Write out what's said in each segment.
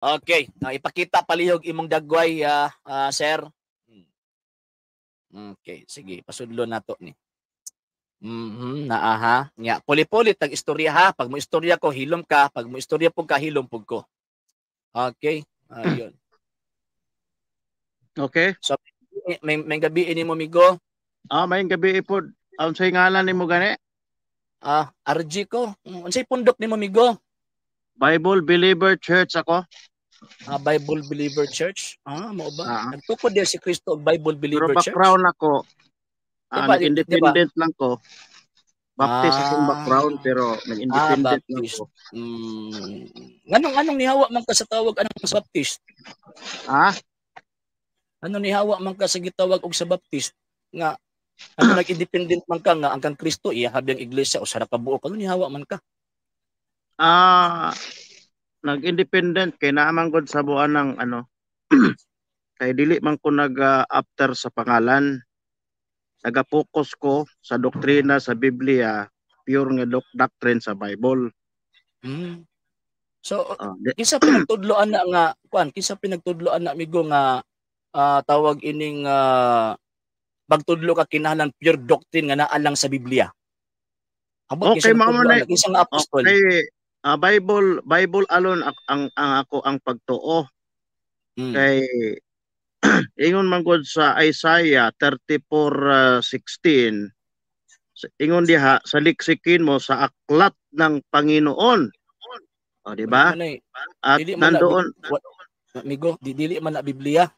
Okay, ipakita palihog imong dagway, sir. Okay, sige, pasudlo nato ni. Naa ha. Nya, puli-puli tag istorya ha. Pag mo istorya ko, hilom ka. Pag mo istorya pug ka, hilom pug ko. Okay, ayun. Okay. So, may gabi ini mo, migo. Ah, may gabi pod. Unsay ngalan nimo gani? Ah, RG ko. Unsay pundok nimo, migo? Bible Believer Church ako. Ah, Bible Believer Church. Ah, mao ba? Ah. Nagtukod din si Kristo og Bible Believer Pero Church. Background ako. Ah, diba, nag-independent diba lang ko. Baptist akong background pero nag-independent lang ko. Nganong nihawa man ka sa tawag anang sa Baptist? Ah? Ano nihawa man ka sa gitawag og sa Baptist nga ano nag-independent man ka nga ang kang Kristo iya habi ang iglesia usa ra ka buok, ano nihawa man ka? Ah, nag-independent kay naa man gud sa buwan ng ano kay dili man ko nag after sa pangalan. Naga-focus ko sa doktrina sa Biblia, pure nga doctrine sa Bible. So, kinsa pinagtudloan na nga kuan, kinsa pinagtudloan na, amigo, nga tawag ining pagtudlo ka kinahanglan pure doctrine nga naa lang sa Biblia? Abot okay, mao na kinsa nga apostol? Okay, Bible Bible alone ang ako ang pagtuo. Kay ingon man gud sa Isaiah 34:16, ingon diha, "Saliksikin mo sa aklat ng Panginoon." O, di ba? At dili man nandoon na, amigo, di dili man na Biblia.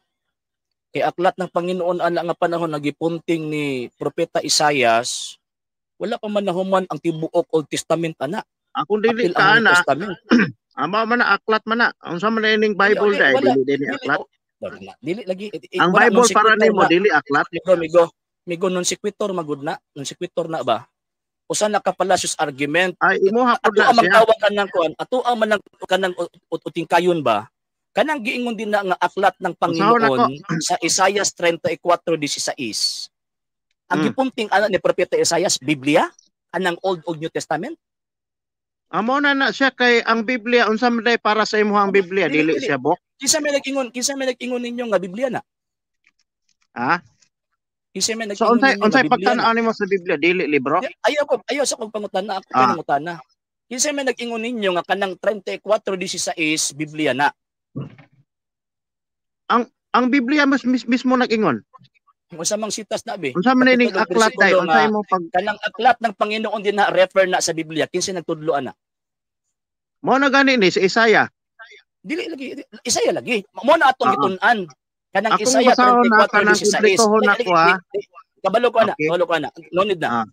Kay aklat ng Panginoon ana nga panahon nagipunting ni Propeta Isayas, wala pa man nahuman ang tibuok Old Testament ana. Akong dili ka ana. Ama man na aklat man na. Unsa man ining Bible dai, dili dili aklat. Dili lagi. Ang Bible para nimo dili aklat. Migo, migo, migo, non sequitur magud na, non sequitur na ba? Usa na ka fallacious argument. Ay, imuha pud na siya. Ato ang kanang kuan, ato ang man kanang uting kayon ba? Kanang giingon din na nga aklat ng Panginoon sa Isaiah 34:16. Ang gipunting ana ni Propeta Isaias, Biblia, anang Old ug New Testament? Amo na na siya kay ang Biblia, unsa man day para sa imuhang Biblia, dili siya book. Kinsa may nag-ingon ninyo nga Biblia na? Ha? Kinsa may nag-ingon? So unsay unsay pagtan-aw nimo sa Biblia, dili libro? Ayaw ko, ayaw sa kong pangutana, ako pangutana. Kinsa may nag-ingon ninyo nga kanang 34:16 Biblia na? Ang Biblia mas mismo nag-ingon. Unsa mang sitas na be? Unsa man ining aklat day? Unsa imo pag kanang aklat ng Panginoon din na refer na sa Biblia, kinsa nagtudlo ana? Mo na gani ni si Isaiah. Dili lagi, Isaiah lagi. Mo na atong gitun-an. Kanang Isaiah 34:16. Kabalo ko ana, kabalo ko ana. No need na.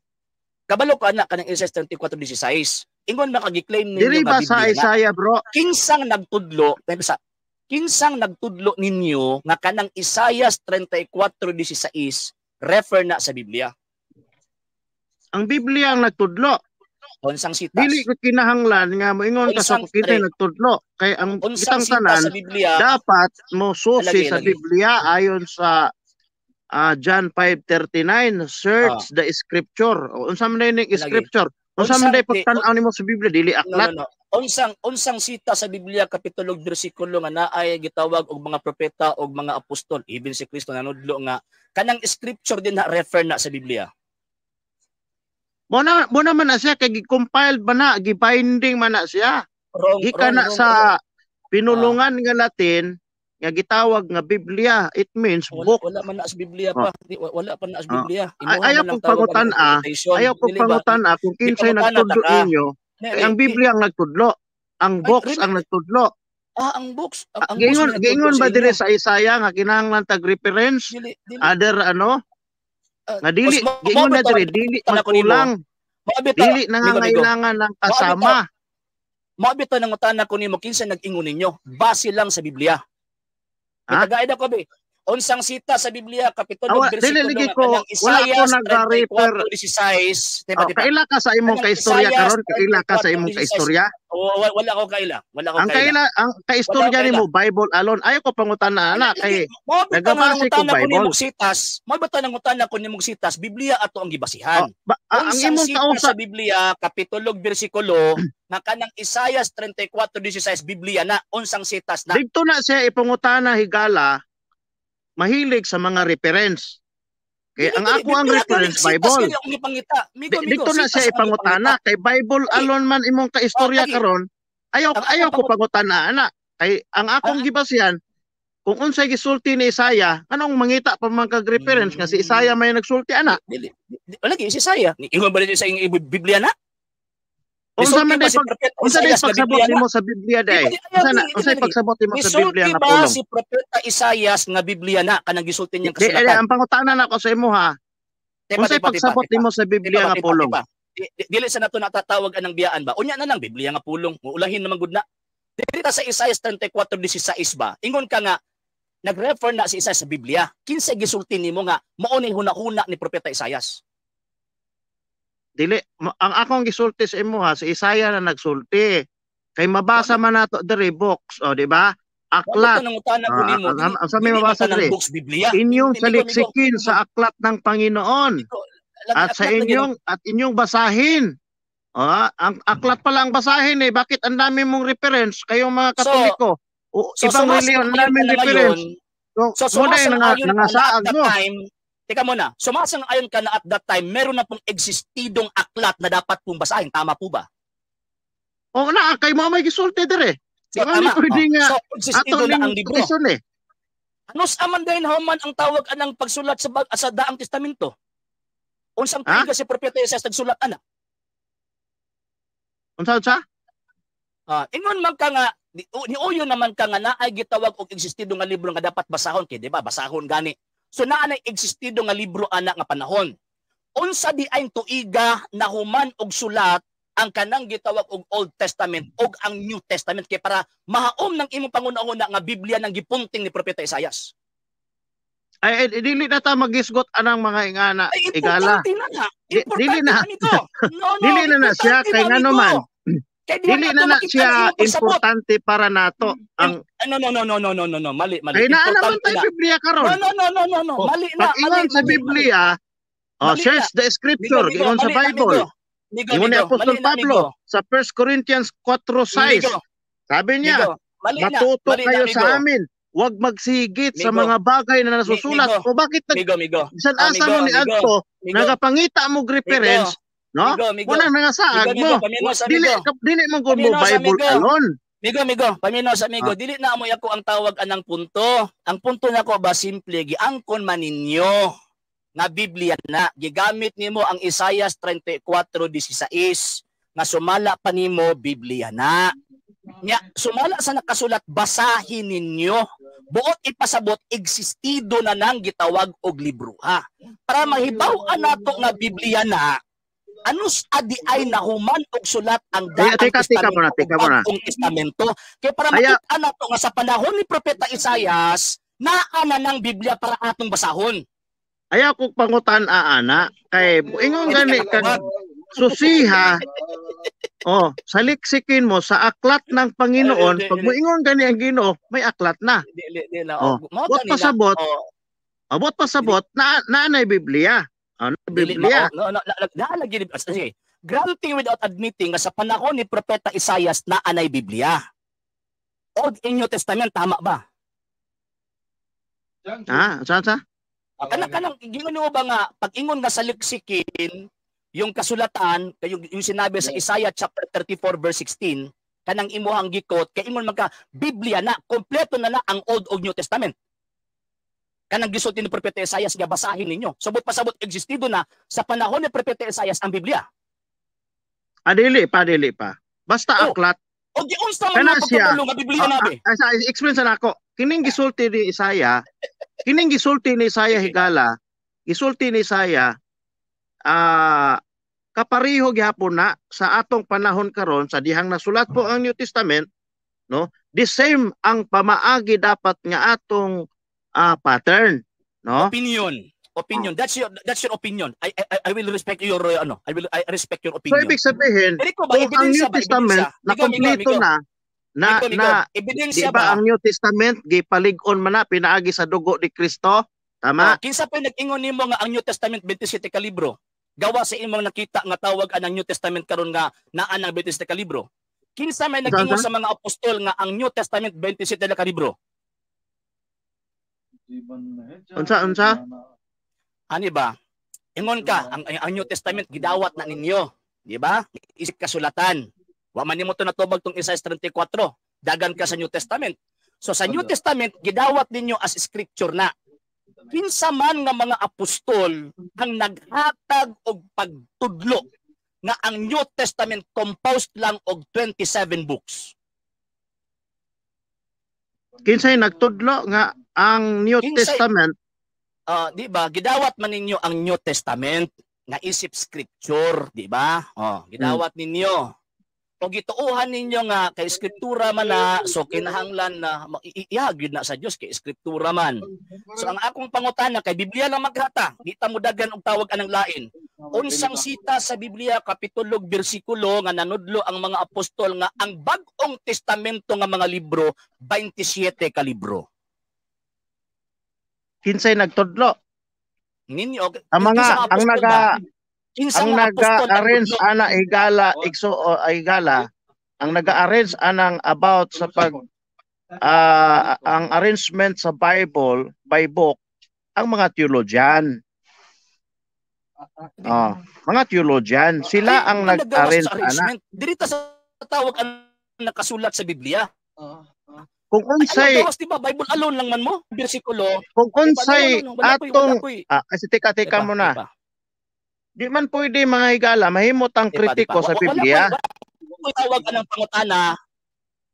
Kabalo ko ana kanang Isaiah 34:16. Ingon makagi-claim ninyo nga Biblia. Sa Isaiah, bro. Kinsang nagtudlo ninyo nga kanang Isaiah 34:16 refer na sa Biblia? Ang Biblia ang nagtudlo. Unsang sitas? Dili ko kinahanglan nga moingon ka sa kita nagtudlo kay ang kitang tanan sa Biblia, dapat mo susi sa Biblia ayon sa John 5:39, search the scripture. Unsa man ning scripture? Unsa man day pagtan-aw nimo sa Biblia, dili aklat? No, no, no. Unsang sita sa Biblia kapitulo bersikulo nga naay gitawag og mga propeta og mga apostol, even si Kristo nanudlo nga kanang scripture din na refer na sa Biblia? Mo na man na siya kay gi-compiled ba na, gi-binding man na siya. Wrong, gikan wrong, na wrong, sa wrong. Pinulungan nga Latin nga gitawag nga Biblia, it means wala, book. Wala man na sa Biblia pa. Wala pa na sa Biblia. Ayaw kong pangutan-a, ayaw kong pangutan-a kung kinsay nagtudlo ninyo. Ang Biblia ang nagtudlo. Ang books ang nagtudlo. Ah, ang books. Ang giingon, giingon ba dire sa Isaiah nga kinahanglan tag reference? Dili, dili. Other ano? Nga dili, giingon na dire dili magkulang. Dili nangangailangan ng kasama. Mao bitaw nangutana ko nimo kinsa nag-ingon ninyo base lang sa Biblia. Tagaid ako be. Unsang sita sa Biblia kapitulo Awa, dili bersikulo lagi nga ko kanang wala ko Isaias nag-refer. 34:16, diba Oh, diba? kaila ka sa imong Kanang kaistorya Isaias karon, kaila ka sa imong 34:16. kaistorya. Wala ko kaila. Wala ko Ang kaila. kaila ang Wala ko kaistorya kaila. nimo Bible alone. Ayaw ko pangutana ana kay Mao bitaw nga nagabase ko nangutana ko Bible. nimong sitas, mao bitaw nangutana ko nimong sitas, Biblia ato ang gibasihan. Oh, ba, ang Unsang imong sita kausa sa Biblia kapitulo ug bersikulo nga kanang Isaias 34:16 Biblia na, unsang sitas na? Didto na siya ipangutana, higala, mahilig sa mga reference. Kay Dili ang dili ako ang Biblia gani reference sitas Bible. gani akong gipangita. Migo migo Dito na sitas siya ang ipangutana gipangita. kay Bible Lagi. alone man imong Oh, kaistorya lagi. karon. Ayaw Ang ayaw akong ko pangutana ana. Kay ang akong gibasihan kung unsay gisulti ni Isaiah, anong mangita pa man kag reference nga si Isaiah may nagsulti ana? Dili. Lagi si Isaiah. Ingon ba sa iyong Biblia na? Unsa Nisulti man ba day si pag Propeta unsa day Isaias nga pagsabot Biblia na? nimo sa Biblia Di day? ba di ayaw Unsa na dili unsay lagi. pagsabot nimo sa Nisulti Biblia nga ba pulong? si Propeta Isaias nga Biblia na kanang gisulti niyang Di, kasulatan? ang pangutana nako sa imo ha. Tipa Unsay tipa tipa pagsabot tipa. nimo sa Tipa Biblia ba nga tipa pulong? tipa. Dili sa nato natatawag anang biyaan ba? Unya na lang Biblia nga pulong. Ulahin naman gud na. Dili ta sa Isaias 34:16 ba? Ingon ka nga nag-refer na si Isaias sa Biblia. Kinsa gisulti nimo nga mao ni hunahuna ni Propeta Isaias? Dili ang akong gisulti sa imo ha, si Isaiah na nagsulti. Kay mabasa man nato diri books, o di ba? Wa Aklat. bitaw nangutana ko Ah, nimo. ang, Dili ang sa may dili man mabasa tanang diri. books Biblia. Inyong Migo migo saliksikin migo. sa aklat ng Panginoon Migo lagi at sa aklat lagi ng inyong at inyong basahin. Ah, ang aklat pala ang basahin eh. Bakit ang dami mong reference kayong mga So Katoliko? O, so ibang reliyon, ang sumasang-ayon ka daming na reference. ngayon. So, So mo na yung sumasang-ayon ka na at nangasaag that mo. time, teka muna, sumasang-ayon ka na at that time, meron na pong existidong aklat na dapat pong basahin. Tama po ba? O na, kay mo may gisulti dire. So Di man ni tama. pwede Oh. nga So ato existido na ning ang libro. reason eh. Ano sa man din human ang tawag anang pagsulat sa Daang Testamento? Unsang Ha? tuiga si Propeta Isaias nagsulat ana? Unsa unsa? Ah, ingon man ka nga niuyo naman ka nga naay gitawag og existido nga libro nga dapat basahon kay di ba? Basahon gani. So naa nay existido nga libro ana nga panahon. Unsa di ay tuiga na human og sulat ang kanang gitawag og Old Testament og ang New Testament kay para mahaom ng imong panguna-una nga Biblia nang gipunting ni Propeta Isaias? Ay, ay, dili na ta magisgot anang mga ingana Ay, igala. importante na na. Di, dili Importante na na amigo. No, no, dili na na siya importante kay na ngano amigo. man. Kay diha Dili nato na na makita ang siya imong pagsabot. importante para nato ang No, no, no, no, no, no, no, no. Mali, mali. kay naa naman Importante tay na. Biblia No, karon. no, no, no, no, no. Oh, Mali na, pag mali, ingon sa mali, mali. Biblia, oh, Mali na. search the Migo, scripture, migo, ingon sa mali na, Bible. migo. Migo, Ingon ni migo. Apostol Mali na, Pablo migo. sa 1 Corinthians 4:6. Migo, Sabi niya, migo. Mali na, matuto mali na, kayo sa migo. amin. Huwag magsigit sa Migo. mga bagay na nasusulat. Migo. O bakit nag Migo, migo. bisan Ah, asa migo, mo ni migo. adto Migo. nagapangita mo reference, no? Migo, migo. Wala nangasaag Migo, migo, mo. paminos, Dili amigo. dili man gud mo Paminos, Bible amigo. alone. Migo, migo, paminos amigo, Ah. dili na amoy ako ang tawag anang punto. Ang punto nako ba simple, giangkon man ninyo nga Biblia na gigamit nimo ang Isaias 34:16 nga sumala pa nimo Biblia na. Nya sumala sa nakasulat basahin ninyo. Buot ipasabot existido na nang gitawag og libroha. Para mahibaw-an nato nga Biblia na, anus adi ay nahuman og sulat ang Ay, Daang teka, teka Testamento muna, ug teka muna. Bagong Testamento. Kay para Aya, makita nato nga sa panahon ni Propeta Isaias, naa na ng Biblia para atong basahon. Ayaw kong pangutan aana kay ingon Hindi gani ka kag matawag. susiha, oh, saliksikin mo sa aklat ng Panginoon. Ay, hindi, Pag hindi. moingon gani ang Ginoo, may aklat na. Di, di, di na. Oh, Oh, mao buot gani na. pasabot, Oh, oh, buot pasabot na naanay Biblia. Oh, na dili Biblia. mao. No, no, na, na, lagi sige. Granting without admitting nga sa panahon ni Propeta Isaias naa nay Biblia. Old and New Testament, tama ba? Ha, saan sa? Kanang kanang gingon mo ba nga pag ingon nga saliksikin yung kasulatan kayo yung sinabi sa Isaiah chapter 34 verse 16 kanang imuhang gikot kay ingon man ka Biblia na kompleto na na ang Old ug New Testament, kanang gisulti ni Propeta Isaias nga basahin ninyo. Sabot pasabot existido na sa panahon ni Propeta Isaias ang Biblia. Ah, dili pa, dili pa. Basta Oh. aklat. O giunsa man Kana na siya. pagkabalo nga Biblia Ah, na be? ah, explain sa nako. Kining gisulti ni Isaiah, kining gisulti ni Isaiah higala, gisulti ni Isaiah kapariho gihapon na sa atong panahon karon sa dihang nasulat po ang New Testament, no? The same ang pamaagi dapat nga atong pattern, no? Opinion. Opinion. That's your opinion. I will respect your ano, I respect your So opinion. Ibig sabihin, Pero ikaw ba, kung ang New ebidensya ba, Testament ebidensya? Na Migo, migo, kompleto migo. na na Migo, migo. na di Ebidensya ba ba? Ang New Testament gipalig-on man na pinaagi sa dugo ni Kristo? Tama? Oh, kinsa pa nag-ingon nimo nga ang New Testament 27 ka libro? Gawa sa imong nakita nga tawag ang New Testament karon nga naa ng 27 ka libro. Kinsa may nag-ingon Unsa? Sa mga apostol nga ang New Testament 27 ka libro? Unsa, unsa? Ani ba? Ingon ka ang New Testament gidawat na ninyo, di ba? Isip kasulatan. Wa man nimo to natubag tong Isaiah 34. Dagan ka sa New Testament. So sa New Testament gidawat ninyo as scripture na. Kinsa man nga mga apostol ang naghatag og pagtudlo nga ang New Testament composed lang og 27 books? Kinsay nagtudlo nga ang New Testament? Di ba? Gidawat man ninyo ang New Testament nga isip scripture, di ba? Oh, gidawat ninyo. O gituohan ninyo nga kay skriptura man na, so kinahanglan na ihag yun na sa Dios kay skriptura man. So ang akong pangutana, kay Biblia lang maghata, di ta mo dagan og tawag anang lain. Unsang sita sa Biblia, kapitulo, bersikulo nga nanudlo ang mga apostol nga ang Bag-ong Testamento nga mga libro 27 ka libro? Kinsay nagtudlo? Ninyo Ang mga kinsa nga ang apostol naga ba? Kinsa ang nga apostol ang naga-arrange nagtudlo? ana, higala, igso o higala, ang naga-arrange anang about sa pag ang arrangement sa Bible by book, ang mga theologian. Oh, mga theologian, sila Ay, ang ang nagawas nag-arrange sa ana. Arrangement. Diri ta sa tawag ang nakasulat sa Biblia. Kung Ay, unsay anong gawas, di ba? Bible alone lang man mo. Bersikulo. Kung Di ba? No, unsay no, no. Wala atong ko'y. Kasi teka, teka Di ba? muna. Di ba? Di man pwede, mga higala, mahimot ang Di ba, di ba? kritiko sa Biblia. Wala ko'y tawag anang pangutana.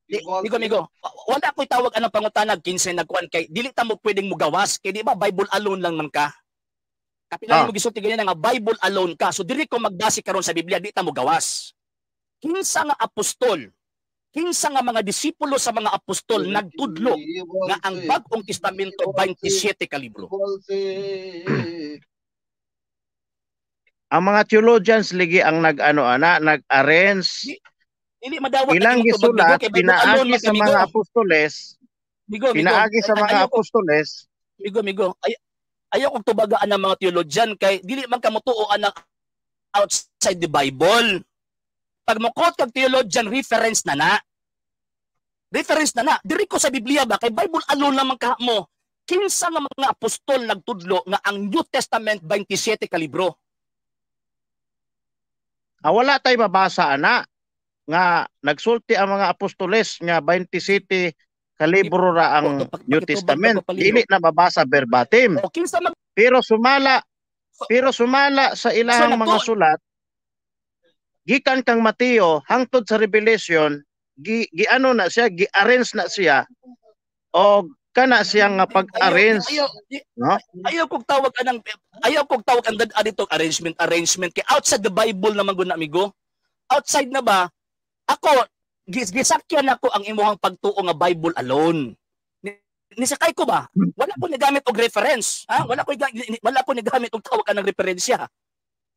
Di, migo, migo. Wala ko'y tawag anang pangutana kinsay nagkuan kay dili ta mo pwedeng mugawas kay di ba Bible alone lang man ka. Kapila mo gisulti ganyan nga Bible alone ka. So diri ko magbase karon sa Biblia, di ta mo gawas. Kinsa nga apostol, kinsa nga mga disipulo sa mga apostol nagtudlo nga ang Bag-ong Testamento 27 ka libro? Ang mga theologians ligi ang nag-ano ana, nag-arrange. Dili madawat ang Ilang imong tubag, migo, gisulat kay Bible alone pinaagi man sa ka, migo. mga apostoles, Migo, migo. pinaagi sa mga Ayoko, apostoles. Migo, migo. Ay, ayaw kong tubagaan ng mga theologian kay dili man ka motuo anang outside the Bible. Pag mo-quote kag theologian, reference na na. Reference na na. Diri ko sa Biblia ba kay Bible alone lamang ka mo. Kinsa nga mga apostol nagtudlo nga ang New Testament 27 ka libro? Wala tay mabasa ana nga nagsulti ang mga apostoles nga 27 ka libro ra ang New Pakitubag Testament. ko palihog. Dili na mabasa verbatim. O kinsa mag Pero sumala sa ilahang So, mga sulat gikan kang Mateo hangtod sa Revelation, gi giano na siya, gi-arrange na siya og kana siya nga pag-arrange, Ayaw, no? Ayaw kog tawag ang dad dito arrangement arrangement kay outside the Bible naman gud na, amigo. Outside na ba? Ako gisakyan ako ang imuhang pagtuo nga Bible alone. Nisakay ko ba? Wala ko nagamit og reference, ha? Wala ko nagamit og tawag anang referensya.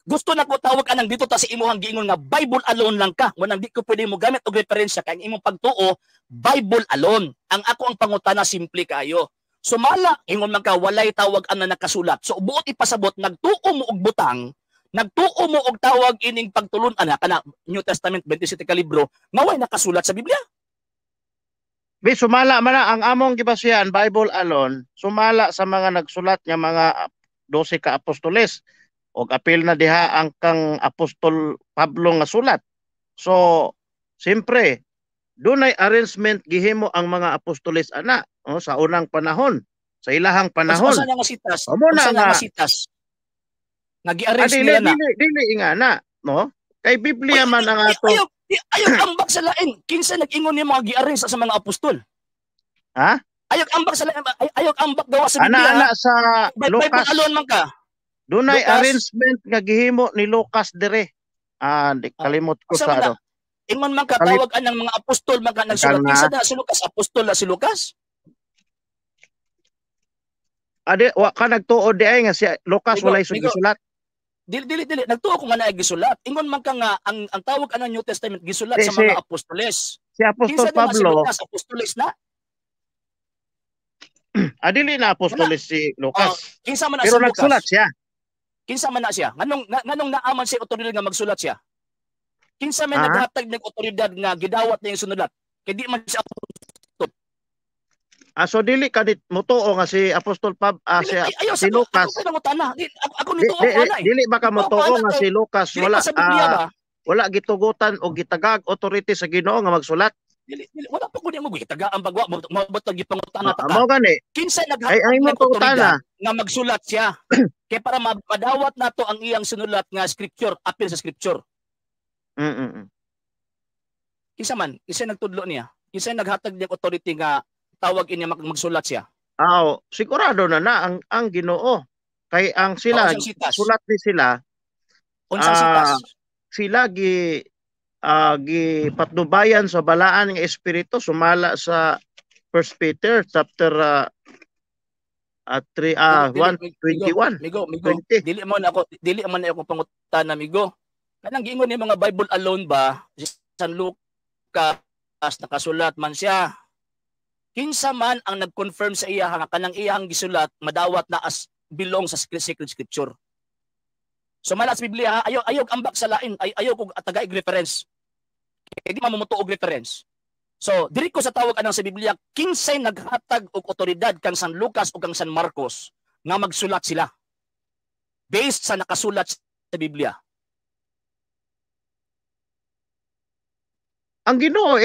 Gusto na ko tawag anang dito ta sa imuhang giingon nga Bible alone lang ka. Wanang di ko pwede mo gamit og referensya kay ang imong pagtuo Bible alone. Ang ako ang pangutana simple kaayo. Sumala, ingon man ka walay tawag ang nakasulat. So buot ipasabot nagtuo mo og butang, nagtuo mo og tawag ining pagtulun-an kana New Testament 27 ka libro nga way nakasulat sa Biblia. Bi sumala man na ang among gibasihan, Bible alone, sumala sa mga nagsulat nga mga 12 ka apostoles og apil na diha ang kang Apostol Pablo nga sulat. So, siyempre, dunay arrangement gihimo ang mga apostoles ana, oh, sa unang panahon, sa ilahang panahon. Unsa na nga sitas? O, muna Unsa na nga. nga sitas? Nga gi-arrange dili, nila na. Dili, dili nga na, no? Kay Biblia Uy, man ang ato. Ayaw ambak sa lain. Kinsa nag-ingon ni mga gi-arrange sa mga apostol? Ha? Ayaw ambak sa lain, ayaw ambak gawa sa Ana Biblia. ana sa Bible Lucas. alone man ka. Dunay Lucas. Arrangement nga gihimo ni Lucas dire. Di kalimot ko Unsa sa man na? ano. Ingon man ka tawag anang mga apostol man ka nagsulat. Teka Kinsa na. na si Lucas? Apostol na si Lucas? Adi wa ka nagtuod di ay nga si Lucas Migo, walay Migo. Gisulat. Dili, dili, dili, nagtuo ko nga naay gisulat. Ingon man ka nga ang tawag anang New Testament gisulat Di, sa mga apostoles. Si Apostol Kinsa din na si Pablo, Lucas, apostoles na? Dili na apostoles si Lucas. Kinsa man na Pero si Lucas? Nagsulat siya. Kinsa man na siya? Nganong naaman siya otoridad nga magsulat siya? Kinsa man naghatag ng otoridad nga gidawat niya yung sunulat? Kay di man siya Ah, so dili ka dit motuo nga si Apostol Pab si, Dili, ay, ayaw si Lucas ako pinangutana. Di, ako di, nito di, ako ana eh. dili ba ka Nituo ko motuo ana nga kay si Lucas dili wala pa sa Biblia ba? Wala gitugutan o gitagag authority sa Ginoo nga magsulat? Dili, dili, wala pa ko niya mo gitagaan bagwa mo mo gipangutana ta ka. Mao gani. Kinsa Ay naghatag ay ng mo otoridad pangutana. Nga magsulat siya? Kay para madawat nato ang iyang sinulat nga scripture, apil sa scripture. Kinsa man, kinsa nagtudlo niya? Kinsa naghatag niyang authority nga tawag inya magsulat siya? Aw, sigurado na na ang Ginoo. Kay ang sila Oh, unsang sitas? Sulat ni sila Unsang sitas? Sila gi gipatnubayan sa balaan nga espiritu sumala sa 1 Peter chapter 3 Dili, dili, 1:21. Migo, Migo, 20. dili man na ako pangutana, Migo. Kanang giingon ni mga Bible alone ba, si San Lucas nakasulat man siya. Kinsa man ang nag-confirm sa iya nga kanang iyang gisulat madawat na as belong sa sacred scripture? So mala sa Biblia ha, ayaw ayaw ambak sa lain, ay ayaw kog tagaig reference. Kay di man mo og reference. So diri ko sa tawag anang sa Biblia, kinsay naghatag og otoridad kang San Lucas o kang San Marcos nga magsulat sila based sa nakasulat sa Biblia? Ang Ginoo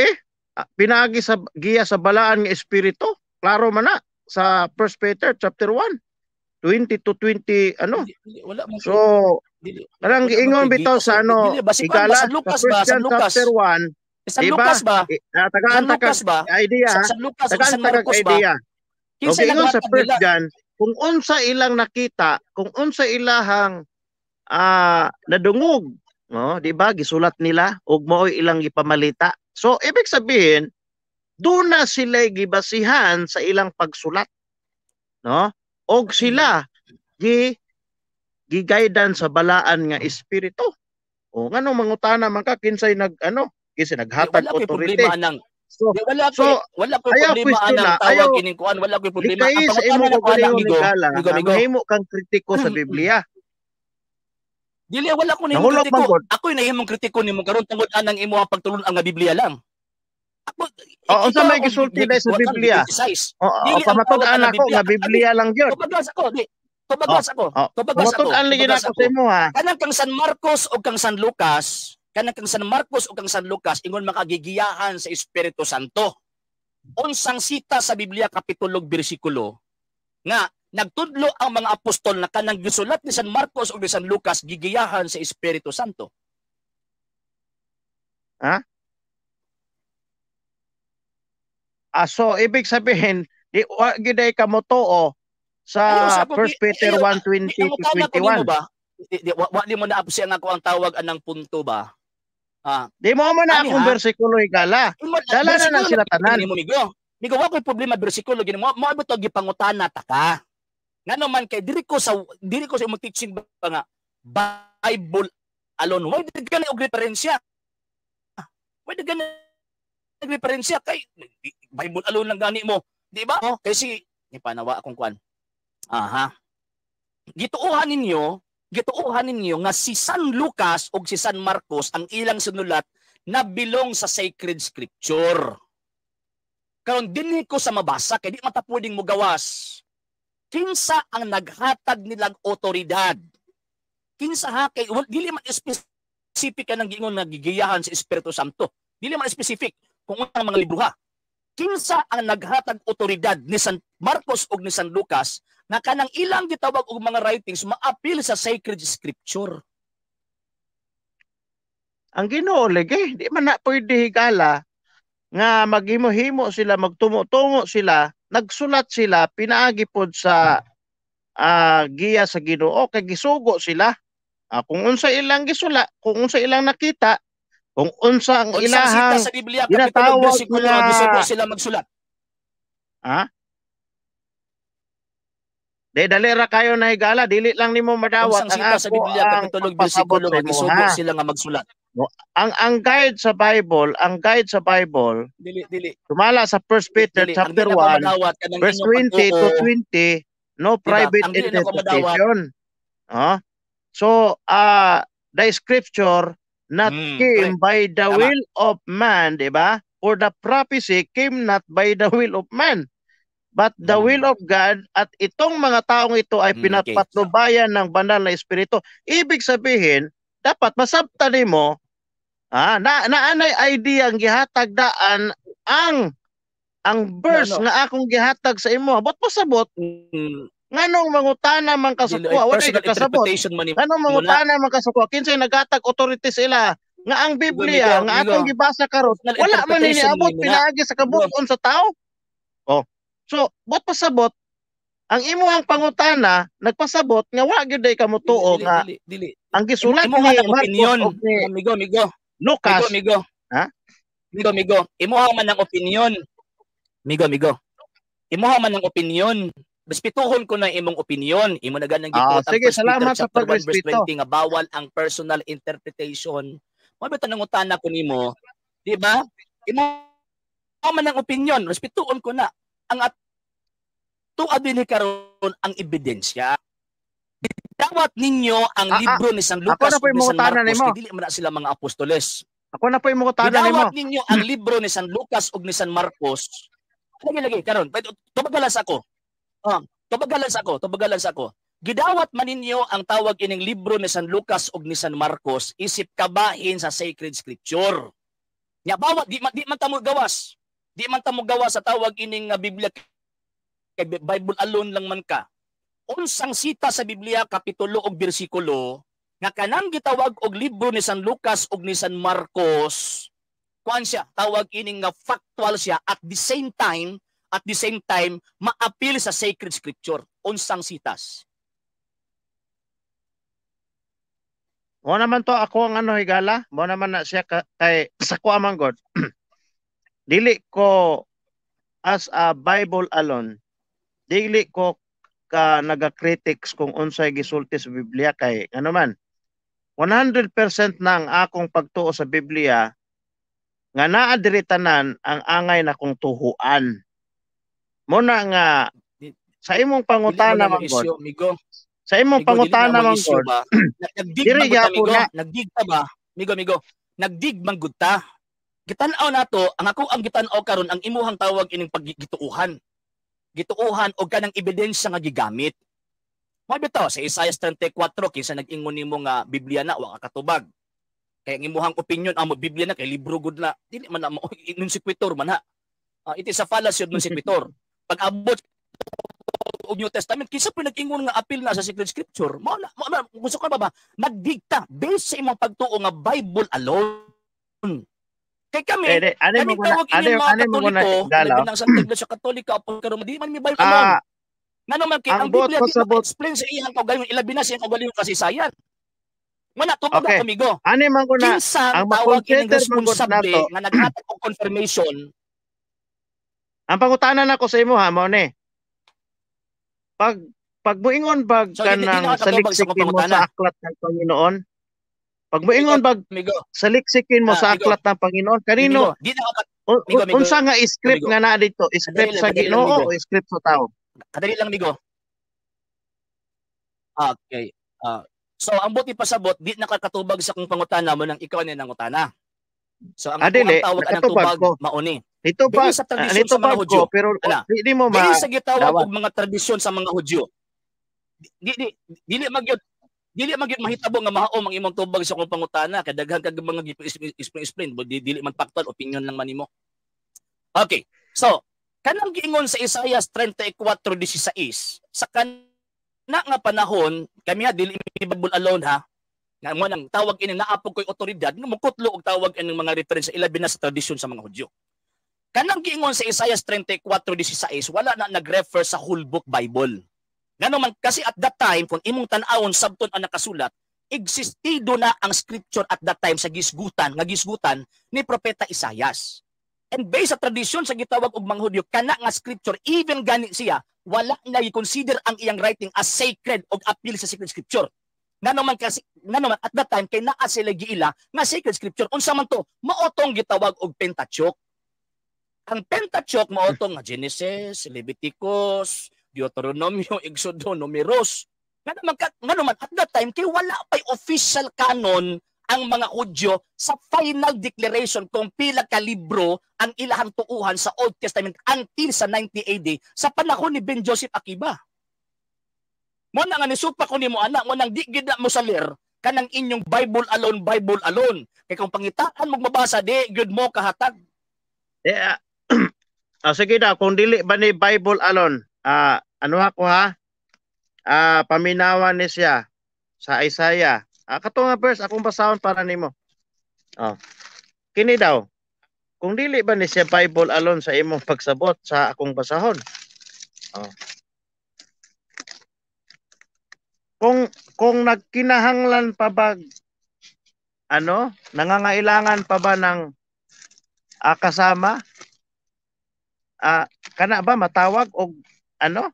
pinaagi sa giya sa balaan nga espiritu. Klaro man na sa 1 Peter chapter 1 20 to 20 ano. Dili, wala man So dili, kanang wala man giingon kay bitaw giya sa ano dili, basi kuan ba higala San sa Lucas ba 1 San John Lucas chapter 1, San di ba? Lucas ba Tagaan San ta Lucas kag ba idea sa ha. San Lucas o Tagaan San ta kag Marcos ba idea. O kinsa giingon sa naghatag 1 nila? John kung unsa ilang nakita, kung unsa ilahang nadungog, no, di ba? Gisulat nila ug mao'y ilang gipamalita. So ibig sabihin, doon na sila gibasihan sa ilang pagsulat, no? Og sila gi giguidan sa balaan nga espiritu. O nganong mangutana man ka kinsay nag ano, kinsay Di, naghatag wala ko'y authority. problema anang So di, wala so ko'y wala ko'y ayaw problema question anang na, tawag ayaw ining kuan, wala ko'y problema. Ang likay sa pangutana imong na ko ana, kaugalingon amigo, higala amigo, nga amigo. mahimo kang kritiko sa Biblia. Dili, wala ko nahimong Nahulog kritiko. man gud. Ako'y nahimong kritiko nimo karon tungod anang imo ang pagtulon ang nga Biblia lang. Ako, O unsa ikaw may ang gisulti dai sa Biblia? criticize. O, Dili ang tawag pamatud-an anang ako Biblia. nga Biblia lang gyud. Tubagas ako, di. Tubagas ako. Oh, Tubagas ako. pamatud-an lagi Tubagas nako ako. sa imo ha. Kanang kang San Marcos o kang San Lucas, kanang kang San Marcos o kang San Lucas ingon makagigiyahan sa Espiritu Santo. Unsang sita sa Biblia, kapitulo bersikulo nga nagtudlo ang mga apostol na kanang gisulat ni San Marcos o ni San Lucas gigiyahan sa Espiritu Santo? Ha? Ah, so ibig sabihin, di wa gyud ay ka motuo sa Ayaw sa ko, 1 Peter ayaw, 1:20 di, ang to utana ko nimo 21. ba? Di, wa di mo na ang ako ang tawag anang punto ba? Ah, Di mo man na ani akong ha? bersikulo higala. Imo Dala na na bersikulo sila tanan. nimo, Migo. Migo, wa ko'y problema bersikulo gini mo mo to gipangutana ta ka. Ngano man kay diri ko sa imong teaching ba nga Bible alone. Why di gani og referensya? Why di gani og referensya kay Bible alone lang gani mo, di ba? Oh, kay si ni panawa akong kuan. Aha. Gituohan ninyo nga si San Lucas ug si San Marcos ang ilang sinulat na belong sa sacred scripture. Karon dinhi ko sa mabasa kay di mata pwedeng mugawas. Kinsa ang naghatag nilang otoridad? Kinsa ha kay well, dili man specific ka nang giingon nga gigiyahan sa Espiritu Santo. Dili man specific kung unang mga libro ha. Kinsa ang naghatag otoridad ni San Marcos ug ni San Lucas nga kanang ilang gitawag og mga writings maapil sa sacred scripture? Ang Ginoo lagi, di man na pwede higala nga maghimo-himo sila, magtumo-tungo sila, nagsulat sila pinaagi pod sa giya sa Ginoo kay gisugo sila. Kung unsa ilang gisula, kung unsa ilang nakita, kung unsa ang Unsang sita ilahang sa Biblia, kapitulo, ginatawag bersikulo nga nga gisugo sila magsulat? Ha? Di dali ra kayo na higala, dili lang nimo madawat Unsang ang sita sa ako Biblia ang kapitulo pagpasabot bersikulo sa nga imo, gisugo ha. sila nga magsulat? No, ang guide sa Bible, ang guide sa Bible, Dili, dili. Sumala sa 1 Peter Dili, ang chapter di na ko 1 madawat kanang verse inyong 20 to pagtuo. 20, no Diba? private Ang dili na ko madawat. interpretation. Oh? So, the scripture not came Correct. by the Tama. Will of man, di ba? For the prophecy came not by the will of man, but the will of God, at itong mga taong ito ay pinapatnubayan ng banal na espiritu. Ibig sabihin, dapat masabtan nimo na naanay idea ang gihatag daan ang verse No, no. nga akong gihatag sa imo. Bot pasabot nganong mangutana man ka sa Dili, kuha, ay wala personal kasabot. interpretation man Nganong nimo na. mangutana man ka sa kuha, kinsay naghatag authority sila nga ang Biblia Migo, nga atong Migo. gibasa karon Personal wala man ni interpretation niabot nimo na. pinaagi sa kabut-on sa tao. Oh. So, bot pasabot ang imuhang pangutana nagpasabot nga wa gyud ay kamutuo Dili, nga dili, dili. ang gisulat Imo ni ang Marcos opinion. og ni Migo, Migo. Lucas. Migo, Migo. Ha? Migo, Migo. Imuha man ang opinion. Migo, Migo. Imuha man ang opinion. Respetuhon ko na imong opinion. Imo na ganang gituot ang Sige, 1 Peter salamat sa chapter 1 verse pagrespeto. 20 nga bawal ang personal interpretation. Mo ba tanong ko nimo? Di ba? Imo man ang opinion, respetuhon ko na. Ang ato dinhi karon ang ebidensya. Dawat ninyo ang libro ni San Ako Lucas na po ug ni San mangutana Marcos nimo. kay dili man na sila mga apostoles. Ako na po yung mangutana nimo. Gidawat ninyo ang libro ni San Lucas ug ni San Marcos. Lagi lagi karon. Tubagalan sa ako. Tubagalan sa ako, tubagalan sa ako. Gidawat man ninyo ang tawag ining libro ni San Lucas ug ni San Marcos isip kabahin sa sacred scripture. Nya bawat di man ta mo gawas. Di man ta mo gawas sa tawag ining Biblia kay Bible alone lang man ka. Unsang sita sa Biblia kapitulo ug bersikulo nga kanang gitawag og libro ni San Lucas ug ni San Marcos, kuan siya, tawag ining nga factual siya at the same time maapil sa sacred scripture? Unsang sitas? Mo naman to ako ang ano higala, mo naman na siya kay sa kuha man god. Dili ko as a Bible alone. Dili ko ka naga-critics kung unsay gisulti sa Biblia kay ano man 100% na ang akong pagtuo sa Biblia nga naa diri tanan ang angay na kong tuhuan. Mo na nga sa imong Dili mo pangutana na man god. issue, Migo. Sa imong Migo, dili na pangutana mo man issue god. ba? Nagdig Diri man gud ta, gyapon Migo. na. Nagdig ta ba? Migo, Migo. Nagdig man gud ta. Gitan-aw nato, ang ako ang gitan-aw karon ang imuhang tawag ining paggituuhan. Gituuhan og kanang ebidensya nga gigamit. Mao bitaw sa Isaiah 34 kinsa nag-ingon nimo nga Biblia na wa ka katubag. Kay ang imuhang opinion amo Biblia na kay libro gud na dili man na mo non sequitur man ha. It is a fallacy of non sequitur. Pag abot og New Testament kinsa pa nag-ingon nga appeal na sa sacred scripture? Mao na gusto ko ba nagdikta based sa imong pagtuo nga Bible alone. Kay kami, Eh, di, ano kami mo na, tawag ano, ini mga ano mo na Katoliko, higala? labi ng Santa Iglesia Katolika, apod karon di man mi Bible alone. Ngano man kay ang ang buot Biblia di pasabot ma-explain sa iyang kaugalingon, ilabi na sa iyang kaugalingon kasaysayan. Wala tubag Okay. amigo. Ani man ko na Kinsang ang tawag ining ma-consider man gud responsable nato. nga naghatag og confirmation? Ang pangutana nako sa imo ha mao ni. Pag moingon bag So di kanang na ka katubag sa akong saliksikin mo pangutana. sa aklat ng Panginoon. Pag moingon bag Amigo, saliksikin mo sa amigo. aklat ng Panginoon, Amigo, kanino di na ka Migo, Migo. unsa nga script Migo. nga naa dito? Script Kadali sa lang, kadali lang, Ginoo Migo. o script sa tao? Kadali lang, amigo. Okay. So ang buti pasabot, di nakakatubag sa kong pangutana mo nang ikaw ni nangutana. So ang Ah, ako ang dili, tawag anang nakatubag tubag ko. mauni. Nitubag, Based sa tradisyon sa mga nitubag ko Hudyo. pero Ala. di mo ma Based sa gitawag dawat. og mga tradisyon sa mga Hudyo. Di di dili magyud dili magyud mahitabo nga mahaom ang imong tubag sa akong pangutana kay daghan kag mga explain di dili man factual, opinion lang man nimo. Okay. So, kanang giingon sa Isaiah 34:16 sa kana nga panahon kami ha dili mi Bible alone ha nga mo nang tawag ini naapog koy otoridad nga mukutlo og tawag ining mga reference ilabi na sa tradisyon sa mga Hudyo. Kanang giingon sa Isaiah 34:16 wala na nag-refer sa whole book Bible. Ngano man kasi at that time kung imong tan-awon sabton ang nakasulat, existido na ang scripture at that time sa gisgutan nga gisgutan ni propeta Isaias. And based sa tradisyon sa gitawag og mga Hudyo, kana nga scripture, even gani siya, wala na i-consider ang iyang writing as sacred og appeal sa sacred scripture. Ngano man kasi, ngano man at that time kay naa sila giila nga sacred scripture. Unsa man to? Mao tong gitawag og Pentateuch. Ang Pentateuch mao tong nga Genesis, Leviticus, Deuteronomio, Exodo, Numeros. Ngano man at that time kay wala pay official canon ang mga Hudyo sa final declaration kung pila ka libro ang ilahang tuuhan sa Old Testament until sa 90 AD sa panahon ni Ben Joseph Akiba. Mo na nga nisupa ko nimo ana, mo nang di gid na mo salir kanang inyong Bible alone, Bible alone. Kay kung pangitaan mo mabasa, di gyud mo kahatag. Eh, sige daw, kung dili ba ni Bible alone, ano ako ha? Paminawan ni siya sa Isaiah. Kato nga verse akong basahon para nimo. Oh. Kini daw. Kung dili ba ni siya Bible alone sa imong pagsabot sa akong basahon. Oh. Kung nagkinahanglan pa ba, ano, nangangailangan pa ba ng kasama? Kana ba matawag og ano?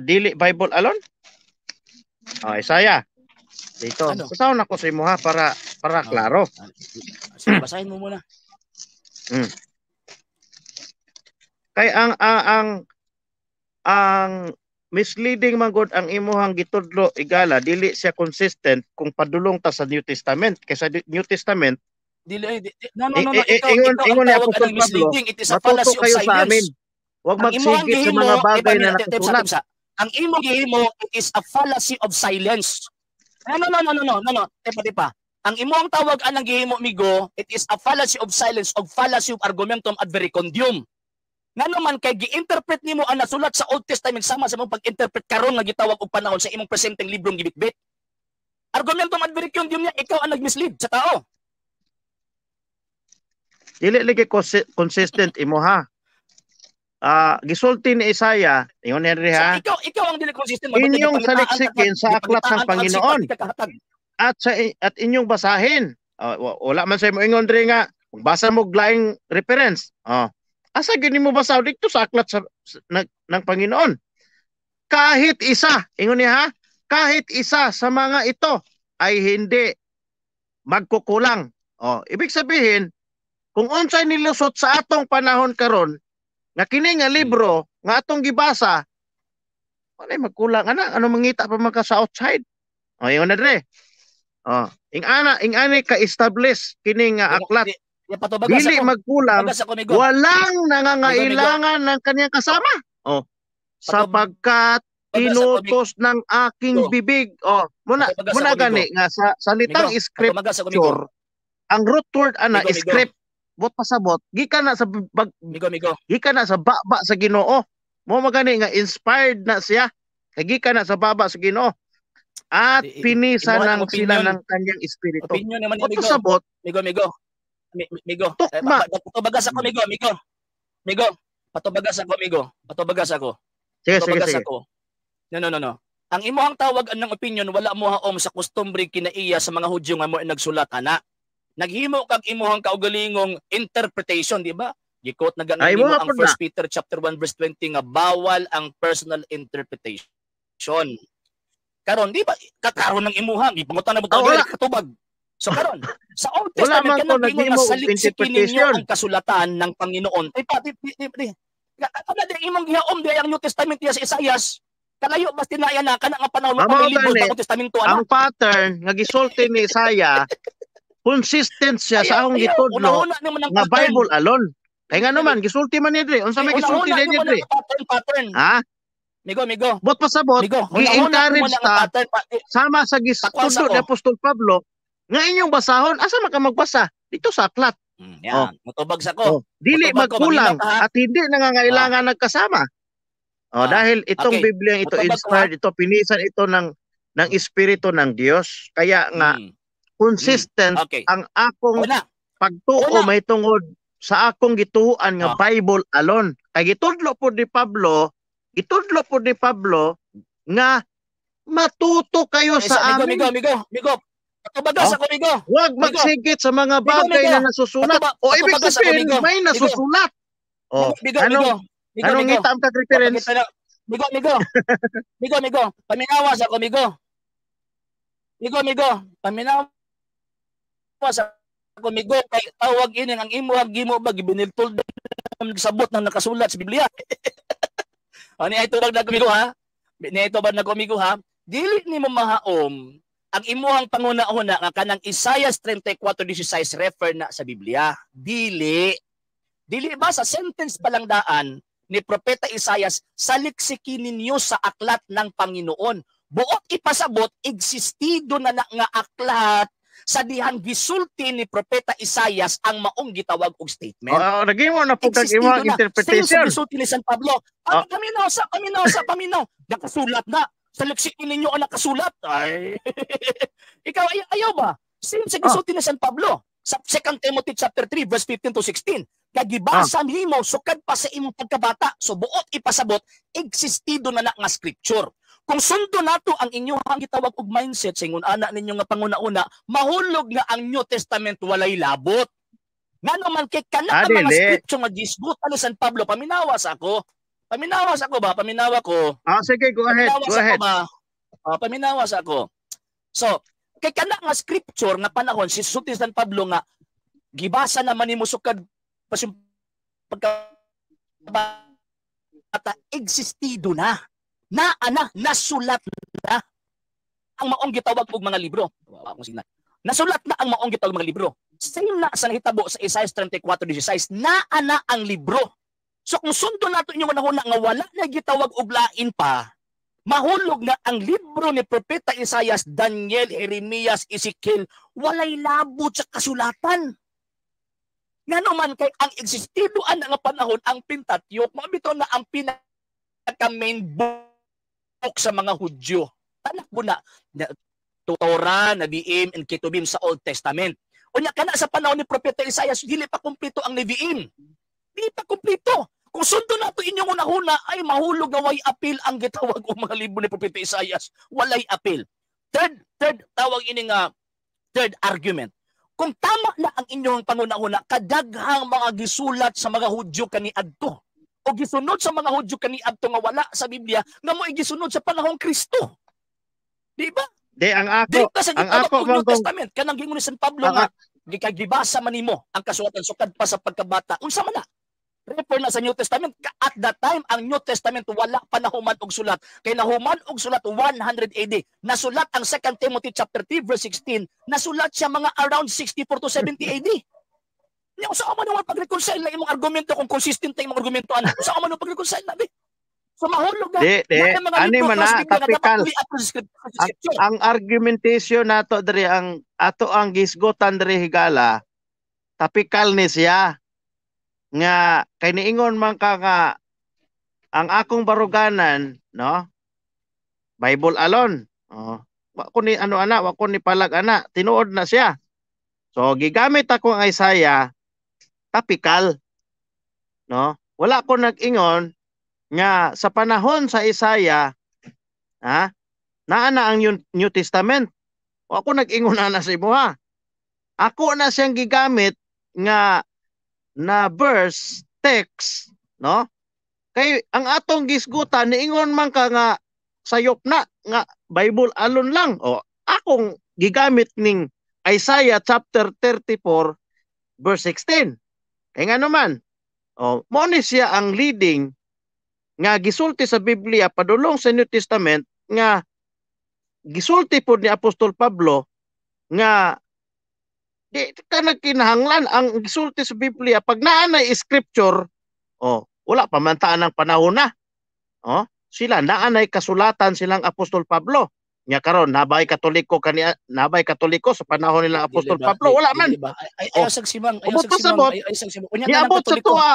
Dili Bible alone? Oh, Isaiah. Dito. Ano? Basahon ako sa imo ha para klaro. Sige, basahin mo muna. Kay ang misleading man gud ang imuhang gitudlo, igala, dili siya consistent kung padulong ta sa New Testament. Kay sa New Testament dili di, no no no no, ikaw, ingon, ikaw ingon ang tawag anang misleading, it is a fallacy of silence. Sa amin. Huwag magsigit sa mga bagay na nakasulat. Ang imong gihimo, it is a fallacy of silence. No no no no no no no, tepa tepa. Ang imong tawag anang gihimo, migo, it is a fallacy of silence og fallacy of argumentum ad verecundium. Ngano man kay gi-interpret nimo ang nasulat sa Old Testament sama sa imong pag-interpret karon nga gitawag og panahon sa imong presenteng librong gibitbit. Argumentum ad verecundium niya, ikaw ang nagmislead sa tao. Dili lagi consistent imo ha. Gisulti ni Isaiah, ingon niya ha. So, ikaw ang dili consistent. Inyong saliksikin sa aklat ng Panginoon at sa at inyong basahin. Wala man sa imo ingon diri nga magbasa mo laing reference. Asa gini mo basa dito sa aklat ng Panginoon? Kahit isa, ingon niya ha, kahit isa sa mga ito ay hindi magkukulang. Ibig sabihin, kung unsay nilusot sa atong panahon karon nga kini nga libro nga atong gibasa, walay magkulang ana, ano mangita pa man ka sa outside. Ingon na dire. Ing ana ka-establish kini nga aklat. Dili magkulang, walang nangangailangan ng kanyang kasama. Sapagkat inutos ng aking bibig. Muna gani nga sa salitang scripture, ang root word ana script, bot pasabot gikan na sa migo gikan na sa baba sa Ginoo. Mo magani nga inspired na siya kay gikan na sa baba sa Ginoo at pinisa ng sila ng kanyang espiritu. Opinion naman ni migo. Pasabot, migo migo. Migo. Patubagas ako, migo, migo. Migo, patubagas ako, migo. Patubagas ako. Sige, sige, sige. Ako. No, no, no, no. Ang imuhang tawag anang opinion wala mo haom sa kustumbre kinaiya sa mga Hudyo nga mo nagsulat ana. Naghimo kag imuhang kaugalingong interpretation, di ba? Gikot na ganin mo ang 1 Peter chapter 1 verse 20 nga bawal ang personal interpretation. Karon, di ba? Kakaron ng imuhang ipangutan na mo tawag katubag. So karon, sa Old Testament kanang ingon nga saliksikin ninyo ang kasulatan ng Panginoon. Ay pa, di. Kana di imong gihaom di ang New Testament diya sa Isaias. Kalayo mas tinaya na kana nga panahon mo pa libro sa Old Testamento ana. Ang pattern nga gisulti ni Isaiah consistent siya sa akong gitudlo nga Bible alone. Kay nga naman gisulti man ni dre, unsa may gisulti ni dre? Pattern. Ha? Migo, migo. Bot pasabot, gi-encourage ta sama sa gitudlo ni Apostol Pablo nga inyong basahon, asa man ka magbasa? Dito sa aklat. Yan, mutubag sa ko. Dili magkulang at hindi nangangailangan nagkasama. Dahil itong Biblia ito inspired, ito pinisan ito ng espiritu ng Dios. Kaya nga consistent ang akong pagtuo may tungod sa akong gituoan nga Bible alone. Kay gitudlo po ni Pablo, nga matuto kayo sa amin. Migo, migo, migo. Patubaga Oh? sa ko, Migo. Huwag Migo. magsigit sa mga Migo, bagay Migo. na nasusulat. O ibig Patubaga sa ko, sabihin, Migo. may Migo. nasusulat. Oh, Migo, anong Migo. Migo, anong Migo. ngita ang kag reference? Wapakita na. Migo, Migo. Migo, Migo. Paminawa sa ko, Migo. Migo, Migo. Paminawa sa ko, Migo. Kay tawag ini ang imo ang gimo ba gibiniltol nagsabot ng nakasulat sa Biblia. Ani ay tubag na ko, Migo, ha? Ni ay tubag na ko, Migo, ha? Dili nimo mahaom ang imuhang panguna-una nga kanang Isaiah 34:16 refer na sa Biblia. Dili. Dili ba sa sentence pa lang daan ni Propeta Isaias, "Saliksikin ninyo sa aklat ng Panginoon"? Buot ipasabot, existido na na nga aklat sa dihang gisulti ni Propeta Isaias ang maong gitawag og statement. Oh, nagimo na po kag Existido imong na. Same sa interpretation. gisulti ni San Pablo. Oh. Ah, paminaw sa, paminaw sa, paminaw. Nakasulat na. Saliksikin ninyo ang nakasulat. Ay. Ikaw, ayaw ba? Same sa gisulti ni San Pablo. Sa 2 Timothy chapter 3 verse 15 to 16. Kagibasa nimo sukad pa sa imong pagkabata. So buot ipasabot, existido na na nga scripture. Kung sundo nato ang inyong gitawag og mindset sa ingon ana ninyo nga panguna-una, mahulog nga ang New Testament walay labot. Ngano man kay kana Ah, ang mga dili. scripture nga gisgutan ni San Pablo, paminawa sa ako. Paminawa sa ako ba? Paminawa ko. Ah, sige, go ahead, Paminawa go sa ako ahead. ba? Ah, paminawa sa ako. So, kay kana nga scripture nga panahon si sulti San Pablo nga gibasa naman nimo sukad pa sa pagkabata, existido na. Na ana, nasulat na ang maong gitawag og mga libro. Wa akong signal. Nasulat na ang maong gitawag mga libro. Same na sa nahitabo sa Isaiah 34:16, naa na ang libro. So kung sundo nato inyong unahuna nga wala na gitawag og lain pa, mahulog na ang libro ni Propeta Isaias, Daniel, Jeremias, Ezekiel, walay labot sa kasulatan. Ngano man kay ang existido ana nga panahon ang Pentateuch, mao bitaw na ang pinaka main book sa mga Hudyo. Tanak mo na, na Torah, Nevi'im, and Ketubim sa Old Testament. Unya kana sa panahon ni Propeta Isaias, dili pa kumpleto ang Nevi'im. Dili pa kumpleto. Kung sundo nato inyong unahuna, ay mahulog nga way apil ang gitawag og mga libro ni Propeta Isaias. Walay apil. Third tawag ini nga third argument. Kung tama na ang inyong pangunahuna, kadaghang mga gisulat sa mga Hudyo kaniadto o gisunod sa mga Hudyo kaniadto nga wala sa Biblia nga mo gisunod sa panahong Kristo. Di ba? Di ang ako, Dili pa sa ang gitawag ako og New man kung Testament kanang gingon ni San Pablo ang nga gikagibasa man nimo ang kasulatan sukad pa sa pagkabata. Unsa man na? Refer na sa New Testament. At that time, ang New Testament wala pa nahuman og sulat. Kay nahuman og sulat 100 AD. Nasulat ang 2 Timothy chapter 3 verse 16. Nasulat siya mga around 64 to 70 AD. Nya unsa man ang pag-reconcile na imong argumento kung consistent na imong argumento ana? Unsa man ang pag-reconcile na, bi? So mahulog na Di, di. na mga Ani libro man sa na, Biblia nga dapat topical. uli ato sa scripture. Ang argumentation nato diri, ang ato ang gisgutan diri, higala, topical ni siya nga kay niingon man ka nga ang akong baruganan, no, Bible alone. Oh, wa ko ni ano ana, wa ko ni palag ana, tinuod na siya. So gigamit ako ang Isaiah topical, no? Wala ko nag-ingon nga sa panahon sa Isaiah, ha, naa na ang New Testament. Wa ko nag-ingon ana sa imuha. Ako na siyang gigamit nga na verse text, no? Kay ang atong gisgutan, niingon man ka nga sayop na nga Bible alone lang. O akong gigamit ning Isaiah chapter 34 verse 16. Kay nga naman, o mo ni siya ang leading nga gisulti sa Biblia padulong sa New Testament nga gisulti pod ni Apostol Pablo nga di ka nagkinahanglan ang gisulti sa Biblia pag naa na scripture. Oh, wala pa man taan ang panahon na. Oh, sila naa nay kasulatan silang Apostol Pablo. Nya karon nabay Katoliko kani, nabay Katoliko sa panahon nila Apostol Dili ba? Pablo? Wala man. Dili ba? Ay, Oh. ayaw sagsimang, ayaw Ubot sagsimang, pasabot. ay, ayaw sagsimang. Unya na ng Niabot sa Katoliko. tuwa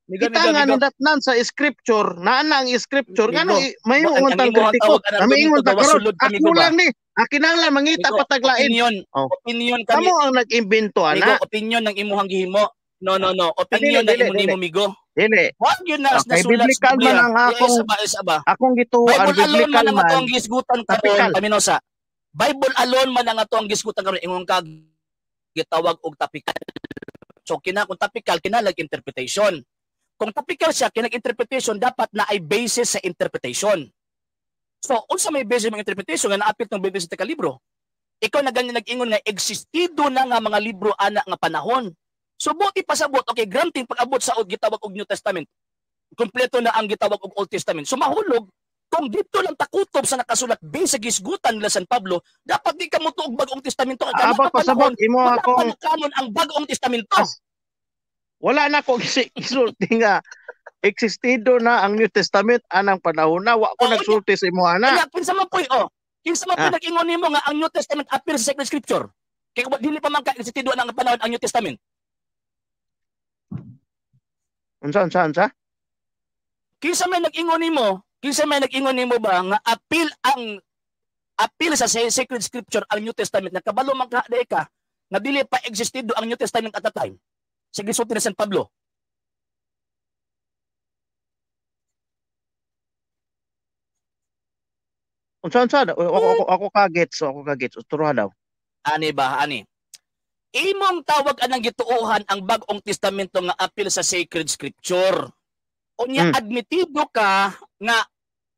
Migo, kita migo, nga migo. nidatnan sa scripture, naa na ang scripture, Migo. ngano may Ang ingon tang imuhang kritiko tawag ang kami ingon argumento ta gawas karon sulod kami ako ba? lang ni akinahanglan mangita Migo, pataglain. opinion, Oh. opinion kami. Kamo ang nag-imbento Migo, ana. Opinion ng imuhang gihimo. No, no, no. Opinion Dili, ng dili, imo dili. nimo, Migo. Dili. Wag yun na Okay, nasulat sa biblical Biblia. man ang Di, akong isa ba, isa ba? akong gituan, Bible alone biblical man ang man. atong gisgutan karon, Topical. Paminosa. Bible alone man ang ato ang gisgutan karon, ingon ka gitawag og topical. So kina kung topical kinalag interpretation. Kung topical siya kinag interpretation, dapat na ay basis sa interpretation. So unsa may basis ng interpretation nga naapil tong 27 ka libro? Ikaw na ganyan nag-ingon nga existido na nga mga libro ana nga panahon. So buti pasabot, okay, granting pag-abot sa gitawag og New Testament, kompleto na ang gitawag og Old Testament. So mahulog kung dito lang takutob sa nakasulat based sa gisgutan nila San Pablo, dapat di ka motuog Bagong Testamento. Kay Abot pasabot imo akong kanon ang Bagong Testamento. Wala na ko gisulti nga existido na ang New Testament anang panahon na. Wa ko nagsulti sa imo ana. Kinsa man poy oh. Kinsa man poy nag-ingon nimo nga ang New Testament appear sa Sacred Scripture? Kay dili pa man ka existido na ang panahon ang New Testament. Unsa? Kinsa may nag-ingon nimo? Kinsa may nag-ingon nimo ba nga appeal ang appeal sa Sacred Scripture ang New Testament? Nakabalo man ka ka nga dili pa existido ang New Testament at that time. Sa gisulti ni San Pablo. Unsa? Ako ka gets, ako ka gets. Turuan daw. Ani ba ani? Imong tawag anang gituohan ang Bagong Testamento nga appeal sa Sacred Scripture. Unya admitido ka nga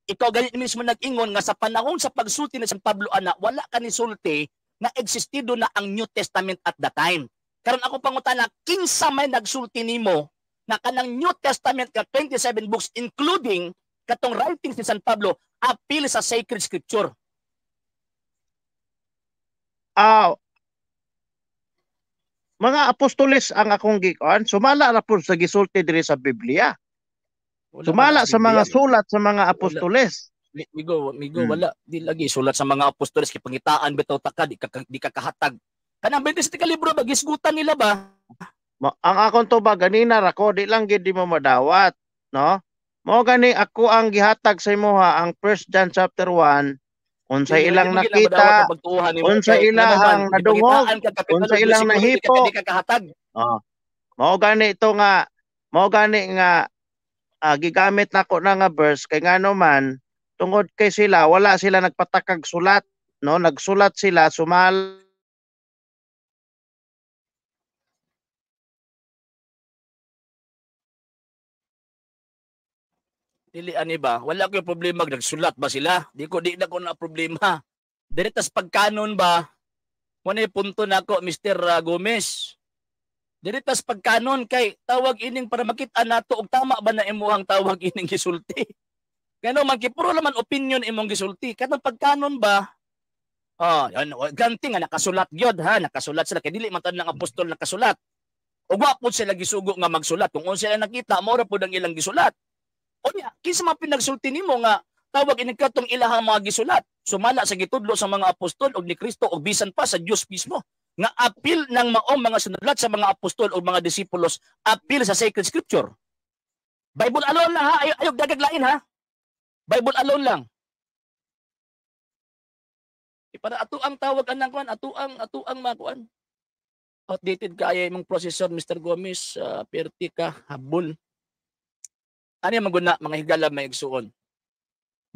ikaw ganit mismo nag-ingon nga sa panahon sa pagsulti ni San Pablo ana wala ka ni sulti nga existido na ang New Testament at the time. Karon ako pangutana, kinsa may nagsulti nimo na kanang New Testament ka 27 books including katong writings ni San Pablo appeal sa Sacred Scripture? Mga apostoles ang akong gikan, sumala ra pud sa gisulti diri sa Biblia. Wala sumala sa mga sulat sa mga apostoles. Migo, wala di lagi sulat sa mga apostoles kay pangitaan bitaw ta ka di ka kahatag. Kanang 27 ka libro ba gisgutan nila ba? Ang akong tubag ganina ra ko, di lang gid di mo madawat, no? Mao gani ako ang gihatag sa imuha ang 1 John chapter 1, unsa ilang nakita, unsa ilang nadungog, unsa ilang nahipo. Oh. Mao gani ito nga, mao gani nga gigamit nako na nga verse kay ngano man tungod kay sila wala sila nagpatakag sulat, no? Nagsulat sila sumala Dili ani ba? Wala ko problema nagsulat ba sila? Di na ko na problema. Diretas pagkanon ba? Mo na punto nako Mr. Gomez. Diretas pagkanon kay tawag ining para makita nato og tama ba na imuhang tawag ining gisulti. Kano man kay puro laman opinion imong gisulti. Katong pagkanon ba? Oh, yan ganti nga nakasulat gyud ha, nakasulat sila kay dili man tanan ng apostol nakasulat. Ug wa pud sila gisugo nga magsulat. Kung unsa sila nakita, mao ra pud ang ilang gisulat. Unya, kinsa man pinagsulti nimo nga tawag ini katong ilahang mga gisulat, sumala sa gitudlo sa mga apostol og ni Kristo og bisan pa sa Dios mismo nga apil ng maong mga sinulat sa mga apostol og mga disipulos, apil sa Sacred Scripture. Bible alone lang ha, ayog dagag lain ha. Bible alone lang. E para ato ang tawag anang kuan, ato ang makuan. Outdated kaya imong processor Mr. Gomez, perti ka habol. Ano yung maguna, mga higala may igsuon.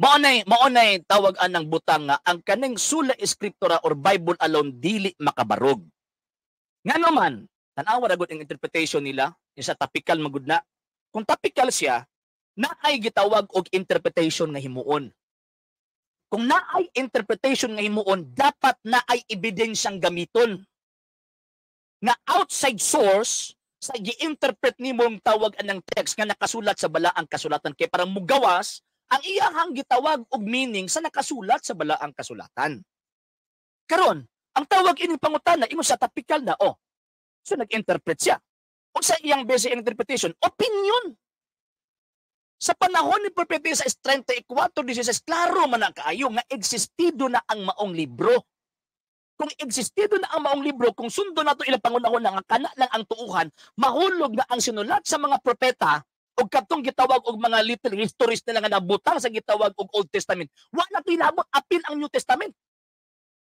Mao nay tawag anang butang nga ang kaning sola scriptura or Bible alone dili makabarog. Ngano man, tan-awa ra gud ang interpretation nila sa topical magud na. Kung topical siya, naay gitawag og interpretation nga himuon. Kung naay interpretation nga himuon, dapat naay ebidensyang gamiton. Nga outside source sa gi-interpret nimong tawag anang text nga nakasulat sa balaang kasulatan kay parang mugawas ang iyahang gitawag og meaning sa nakasulat sa balaang kasulatan. Karon, ang tawag ining pangutana ingon sa topical na oh. So nag-interpret siya. Unsa iyang basic interpretation? Opinion. Sa panahon ni Propeta Isaias 34:16, klaro man ang kaayo nga existido na ang maong libro. Kung existido na ang maong libro, kung sundo nato ilang pangunahon nga kana lang ang tuuhan, mahulog na ang sinulat sa mga propeta og katong gitawag og mga little histories nila nga nabutang sa gitawag og Old Testament. Wa na to'y labot apil ang New Testament.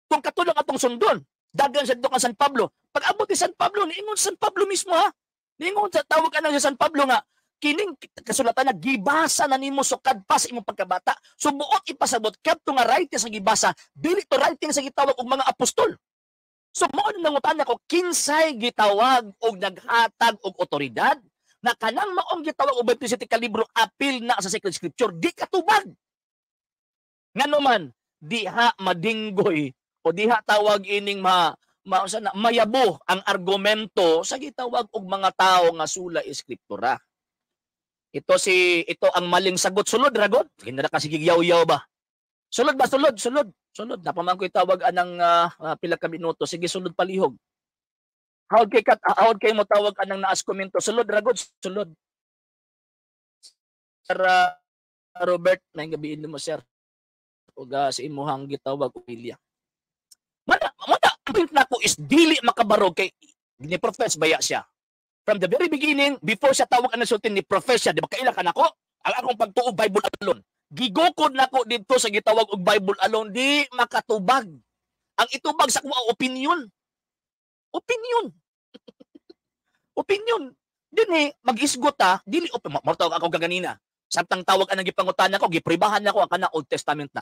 Kung katulong atong sundon, dagan sa dito San Pablo. Pag abot ni San Pablo, niingon San Pablo mismo ha. Niingon sa tawag anang sa San Pablo nga Kining kasulatan na gibasa na nimo sukad pa sa imong pagkabata. So buot ipasabot kadto nga writings nga gibasa, dili to writing sa gitawag og mga apostol. So mao na nangutana ko, kinsay gitawag og naghatag og otoridad na kanang maong gitawag og 27 ka libro apil na sa sacred scripture, di katubag? Ngano man diha madinggoy o diha tawag ining ma ma na, mayabo ang argumento sa gitawag og mga tao nga sola scriptura. Ito si ito ang maling sagot, sulod ragot. Kinara kasi gigyaw-yaw ba? Sulod ba, sulod, sulod. Sulod napaman ko itawag anang pila ka minuto. Sige, sulod palihog. Hawd kay kat hawd kay mo tawag anang naas komento. Sulod ragot, sulod. Sir Robert, may gabiin mo, sir. Ug sa imuhang gitawag Ophelia. Mana mana ang point nako is dili makabarog kay ni profess baya siya. From the very beginning, before siya tawag ang sultin, ni profess siya, di ba kaila ka nako? Ang akong pagtuo, Bible alone. Gigukod nako didto sa gitawag og Bible alone, di makatubag. Ang itubag sa kuha, opinion. Opinion. Opinion. Dinhi mag-isgot ta, dili op mo tawag ako gaganina. Samtang tawag anang gipangutana ko, gipribahan nako ang kana Old Testament na.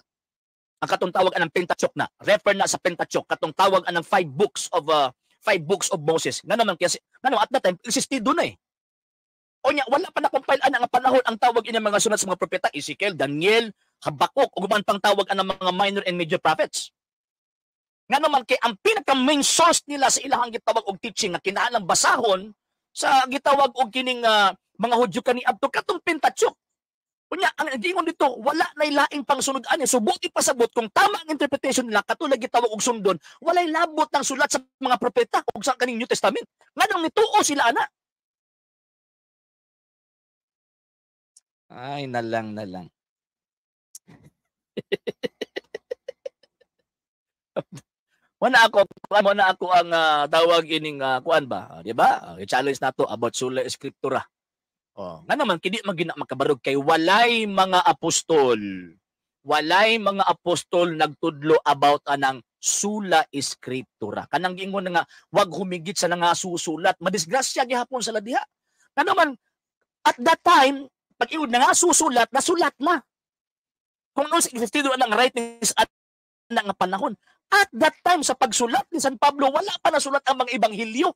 Ang katong tawag anang Pentateuch na, refer na sa Pentateuch, katong tawag anang five books of Moses. Nga naman kasi, nga naman at that time existido na eh. O nya wala pa na compile ana nga panahon ang tawag ini mga sunod sa mga propeta, Ezekiel, Daniel, Habakkuk ug uban pang tawag anang mga minor and major prophets. Nga naman kay ang pinaka main source nila sa ilahang gitawag og teaching nga kinahanglan basahon sa gitawag og kining mga Hudyo kaniadto, katong Pentateuch. Unya, ang giingon dito, wala na laing pangsunod ani. So buti pasabot kung tama ang interpretation nila katulad gitawag og sundon, walay labot ng sulat sa mga propeta ug sa kaning New Testament. Nganong nituo sila ana? Ay, nalang nalang. Wala ako ang tawag ining kuan ba, di ba? I-challenge nato about sola scriptura. Oh, nga naman kini magina makabarog kay walay mga apostol. Walay mga apostol nagtudlo about anang sola scriptura. Kanang giingon nga wag humigit sa nangasusulat, madisgrasya gihapon sa ladiha. Nga naman at that time pag ingon nangasusulat, nasulat na. Kung noon sa existido ang writings at nga panahon, at that time sa pagsulat ni San Pablo, wala pa nasulat ang mga ebanghelyo.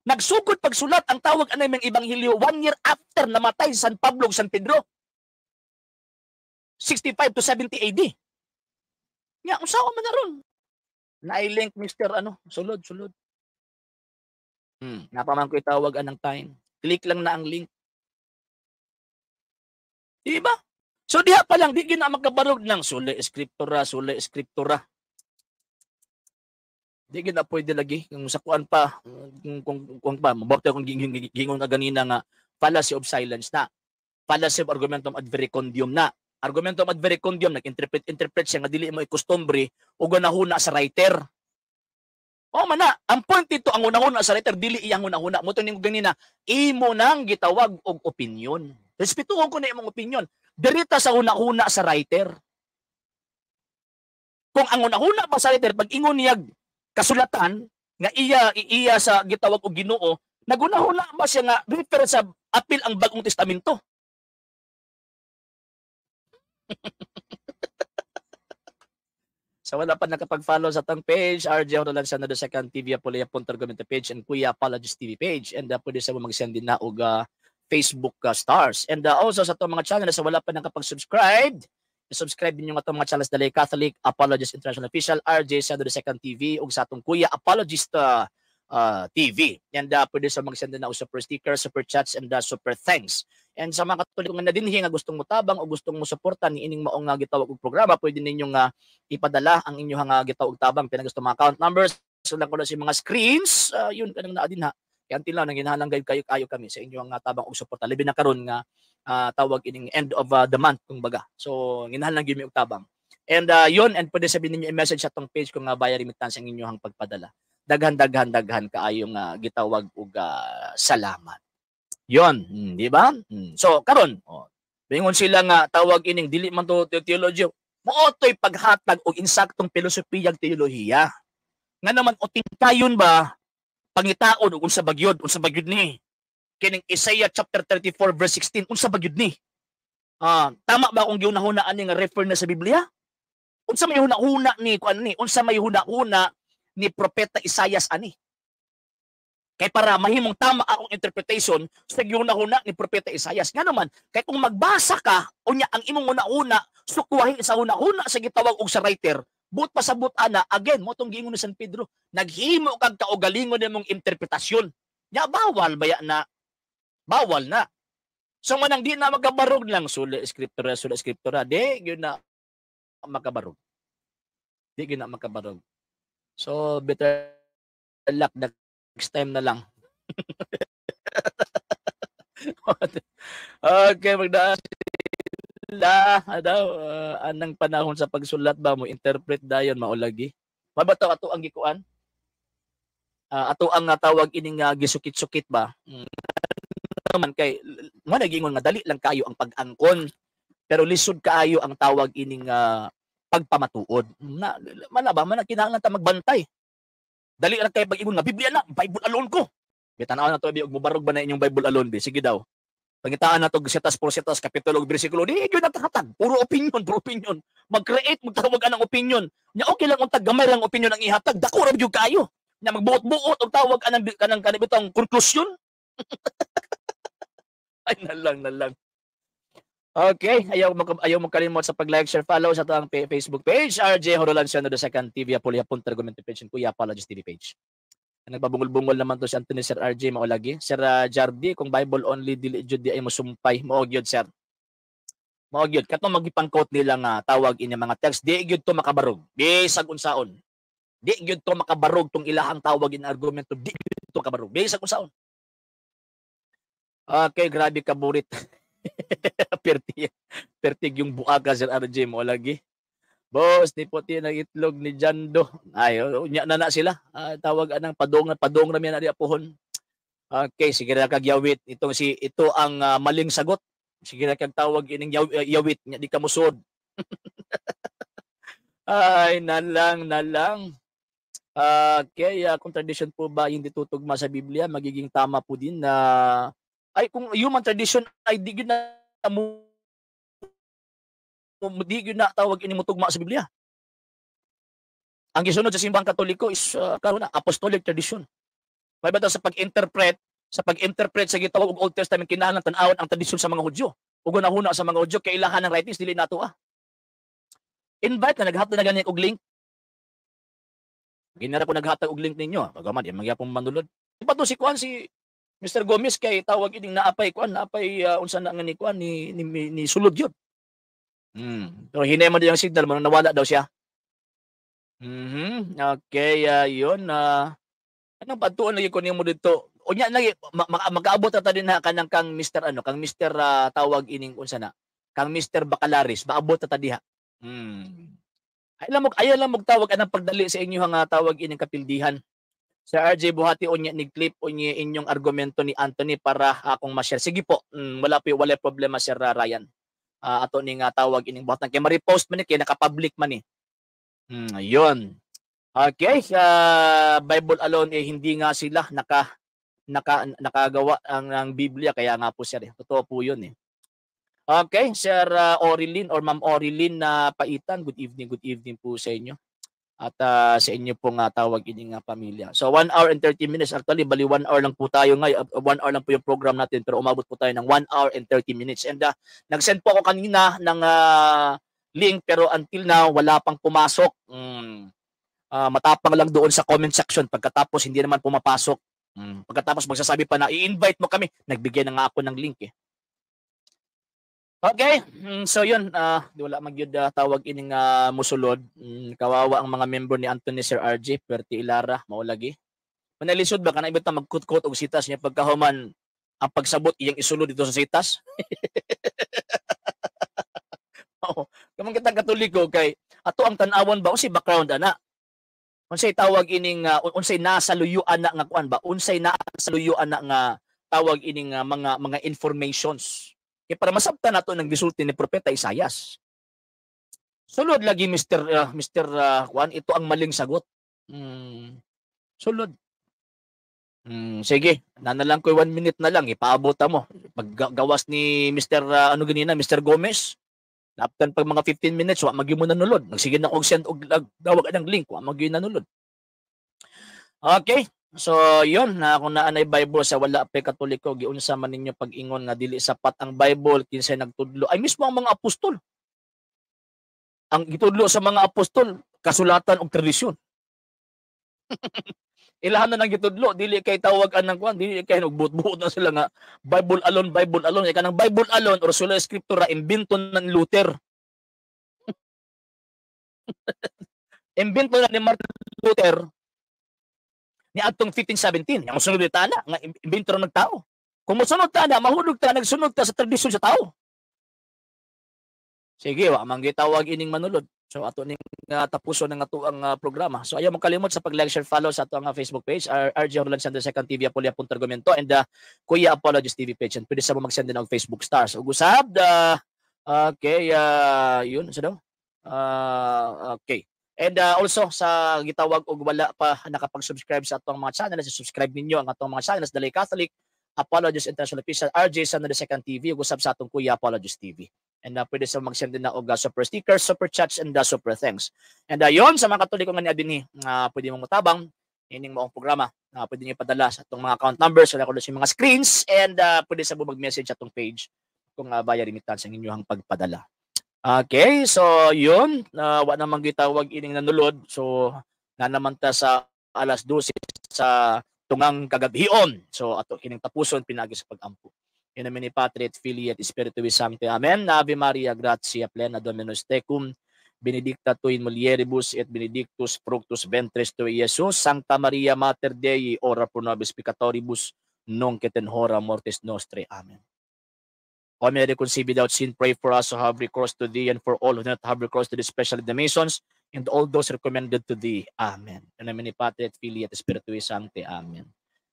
Nagsugod pagsulat ang tawag anay mga ebanghelyo 1 year after namatay si San Pablo ug San Pedro. 65 to 70 AD. Nga unsa man na ron? Nailink Mr. ano, sulod sulod. Napaman ko itawag anang time. Click lang na ang link. Di ba? So diha pa lang di gyud na makabarog ng sola scriptura, sola scriptura. Di gyud na pwede lagi kung sa kuan pa kung pa maborte akong gingon ka ganina nga fallacy of silence na. Fallacy of argumentum ad verecundium na. Argumentum ad verecundium, nag-interpret interpret siya nga dili mo ikostumbre ug hunahuna sa writer. O man na, ang point dito, ang hunahuna sa writer dili iyang hunahuna. Mo to ning ganina, imo nang gitawag og opinion. Respetuhon ko na imong opinion. Dirita sa hunahuna sa writer. Kung ang hunahuna pa sa writer pag ingon niya kasulatan nga iya iya sa gitawag og Ginoo, nagunahuna ba siya nga refer sa apil ang Bagong Testamento? Sa wala pa nakapag-follow sa atong page, RJ Horalan sa the Second TV Apolea Punto Argumento page and Kuya Apologist TV page. And pwede sa mo mag-send din na og Facebook stars. And also sa atong mga channel, sa wala pa nakapag-subscribe, subscribe ninyo atong mga channels dali Catholic Apologist International Official, RJ Sando the Second TV ug sa atong Kuya Apologist TV. And pwede sa mag-send na og super stickers, super chats and super thanks. And sa mga Katoliko nga nadinhi nga gustong motabang o gustong mo suporta ni ining maong gitawag og programa, pwede ninyong ipadala ang inyong gitawag tabang pinag gusto mga account numbers. So lang ko na si mga screens, yun kanang naa dinha. Kaya until now nangginhalang gayud kayo kayo kami sa inyong tabang og suporta. Labi na karon nga tawag ining end of the month kumbaga. So ginhalang gyud mi og tabang. And yun, and pwede sabihin ninyo i-message sa atong page kung via remittance ang inyong pagpadala. Daghan daghan daghan kaayong gitawag og salamat. Yon, di ba? So karon, oh, bingon sila nga tawag ining dili man to theology. Mao to'y paghatag og insaktong pilosopiyang teolohiya. Nga naman otingkayon ba pangitaon og unsa bagyod ni. Kining Isaiah chapter 34 verse 16, unsa ba gyud ni? Tama ba akong gihuna-huna ani nga refer na sa Biblia? Unsa may huna-huna ni kuan ni? Unsa may huna-huna ni Propeta Isaias ani? Kay para mahimong tama akong interpretation sa gihuna-huna ni Propeta Isaias. Nga naman, kay kung magbasa ka, unya ang imong huna-huna, sukwahi sa huna-huna sa gitawag og sa writer, buot pasabot ana, again, mo tong giingon ni San Pedro, naghimo kag kaugalingon nimong interpretasyon. Nya bawal baya na? Bawal na. So manang di na makabarog lang sola scriptura, sola scriptura, di gyud na makabarog. Di gyud na makabarog. So better luck next time na lang. Okay, magdaan sila daw anang panahon sa pagsulat ba mo interpret dayon maulagi. Mabato ato ang gikuan? Ato ang tawag ining gisukit-sukit ba? Naman kay mo nagingon nga dali lang kayo ang pag-angkon pero lisod kaayo ang tawag ining pagpamatuod. Na mana ba man kinahanglan ta magbantay. Dali lang kay pag-ingon nga Biblia na, Bible alone ko. Bitanaw na to bi og mobarog ba na inyong Bible alone bi? Sige daw. Pangitaan na to sitas por sitas, kapitulo ug bersikulo, di gyud natakatag. Puro opinion, puro opinion. Mag-create magtawag anang opinion. Nya okay lang untag gamay lang opinion ang ihatag, dako ra gyud kaayo. Nya magbuot-buot og tawag anang kanang kanang konklusyon. Ay nalang nalang. Okay, ayaw mo kalimot sa pag-like, share, follow sa atong Facebook page, RJ Horolanciano the Second TV, Apollo Punta Argumento page, and Kuya Apologist TV page. Nagbabungol-bungol naman to si Anthony Sir RJ maulagi. Sir Jardi, kung Bible only dili jud di ay mosumpay, mao gyud sir. Mao gyud katong magipang-quote nila nga tawag ini mga text, di gyud to makabarog. Bisag unsaon. Di gyud to makabarog tong ilahang tawag in argumento, di gyud to makabarog. Bisag unsaon. Okay, grabe ka burit. Perti, pertig yung buaga Sir RJ mo lagi. Boss, ni puti ng itlog ni Jando. Ay, unya na na sila. Tawag anang padong padong ra na di apuhon. Okay, sige ra kag yawit. Itong si ito ang maling sagot. Sige ra kag tawag ining yawit nya di ka musod. Ay, nalang nalang. Okay, kung tradition po ba yung ditutugma sa Biblia, magiging tama po din na ay kung human tradition ay di gyud na mo di gyud na tawag ini mutugma sa Biblia. Ang gisunod sa simbahang Katoliko is karon na apostolic tradition. May ba sa pag-interpret sa gitawag og Old Testament kinahanglan tan-awon ang tradisyon sa mga Hudyo. Ug hunahuna sa mga Hudyo kay ilahan ng writings dili nato ah. Invite na naghatag na gani og link. Ginara ko naghatag og link ninyo. Pagaman di magyapon manulod. Di ba to si kuan si Mr. Gomez kay tawag ining naapay kuan naapay unsa na nga ni kuan ni sulod yun. Pero hinay man din ang signal mo nawala daw siya. Okay, yun anong patuon lagi ko nimo dito? Unya lagi makaabot ta din ha kanang kang Mr. ano, kang Mr. Tawag ining unsa na? Kang Mr. Bacalaris, maabot ta diha. Ay lang mo ayaw lang magtawag anang pagdali sa inyo nga tawag ining kapildihan. Sir RJ, buhati unya ni clip unya inyong argumento ni Anthony para akong ma-share. Sige po, wala po wala problema Sir Ryan. Ato ni nga tawag ining buhatan kay ma-repost man ni kay naka-public man ni. Ayun. Okay, Bible alone eh hindi nga sila nakagawa ang Biblia kaya nga po sir, eh. Totoo po 'yun eh. Okay, Sir Orilyn or Ma'am Orilyn na Paitan, good evening po sa inyo. At sa inyo pong tawag ining pamilya. So 1 hour and 30 minutes. Actually, bali 1 hour lang po tayo ngayon. 1 hour lang po yung program natin pero umabot po tayo ng 1 hour and 30 minutes. And nag-send po ako kanina ng link pero until now wala pang pumasok. Matapang lang doon sa comment section pagkatapos hindi naman pumapasok. Pagkatapos magsasabi pa na i-invite mo kami. Nagbigay na nga ako ng link eh. Okay, so yun, di wala magyud tawag ining musulod. Kawawa ang mga member ni Anthony Sir RJ, Perti Ilara, maulagi. Manalisod ba kana ibita magkut-kut og sitas niya pagkahuman ang pagsabot iyang isulod dito sa sitas? Oo, kamang kitang Katoliko kay ato ang tan-awon ba unsay background ana? Unsay tawag ining unsay nasa luyo ana nga kuan ba? Unsay nasa luyo ana nga tawag ining mga informations? Kaya para masabta nato ng gisulti ni Propeta Isayas. Sulod lagi Mr. Kuan, ito ang maling sagot. Sulod. Sige, na lang ko 1 minute na lang ipaabot mo. Paggawas ni Mr. Ano ganina, Mr. Gomez. Laptan pag mga 15 minutes wa magyud mo nanulod. Nagsige na kog send og dawag ang link, wa magyud nanulod. Okay. So, yun, na kung naa nay Bible sa wala pa Katoliko, giunsa man ninyo pag-ingon nga dili sapat ang Bible, kinsay nagtudlo? Ay mismo ang mga apostol. Ang gitudlo sa mga apostol, kasulatan og tradisyon. Ilahan na nang gitudlo, dili kay tawag anang kuan, dili kay nagbuot-buot na sila nga Bible alone, Bible alone. Kay kanang Bible alone or sola scriptura imbento ng Luther. Imbento na ni Martin Luther ni atong 1517. Yang musunod ta na nga imbento ra nagtao. Kung mosunod ta na, mahulog ta, nagsunod ta sa tradisyon sa tao. Sige, wa man gitawag ining manulod. So ato ning tapuson ang ato ang programa. So ayaw mo kalimot sa pag-like, share, follow sa ato ang Facebook page, RJ Horlan Sandro Second TV Apolia Argumento and Kuya Apologist TV page. And pwede sa mo mag-send din og Facebook stars. Ug usab okay, yun sa daw. Okay. And also sa gitawag og wala pa nakapag-subscribe sa atong mga channels, subscribe ninyo ang atong mga channels, Dalay Catholic, Apologist International Official, RJ Sandro Second TV ug usab sa atong Kuya Apologist TV. And pwede sa mag-send din na og super stickers, super chats, and super thanks. And yon sa mga Katoliko nga niya dinhi, pwede mong mutabang ining maong programa. Pwede niyo padala sa atong mga account numbers, wala ko sa mga screens, and pwede sa mag-message atong page kung via remittance ang inyong pagpadala. Okay, so yun, wa namang gitawag ining nanulod. So nanaman ta sa alas 12 sa tungang kagabhion. So ato kining tapuson pinagi sa pag-ampo. In nomine Patri et Filii et Spiritui Sancti. Amen. Ave Maria, gratia plena, Dominus tecum, benedicta tu in mulieribus et benedictus fructus ventris tui, Iesus. Sancta Maria, Mater Dei, ora pro nobis peccatoribus, nunc et in hora mortis nostre. Amen. O Mary, conceived without sin, pray for us who have recourse to thee and for all who do not have recourse to thee, especially the Masons and all those recommended to thee. Amen. In nomine Patri et Filii et Spiritui Sancti. Amen.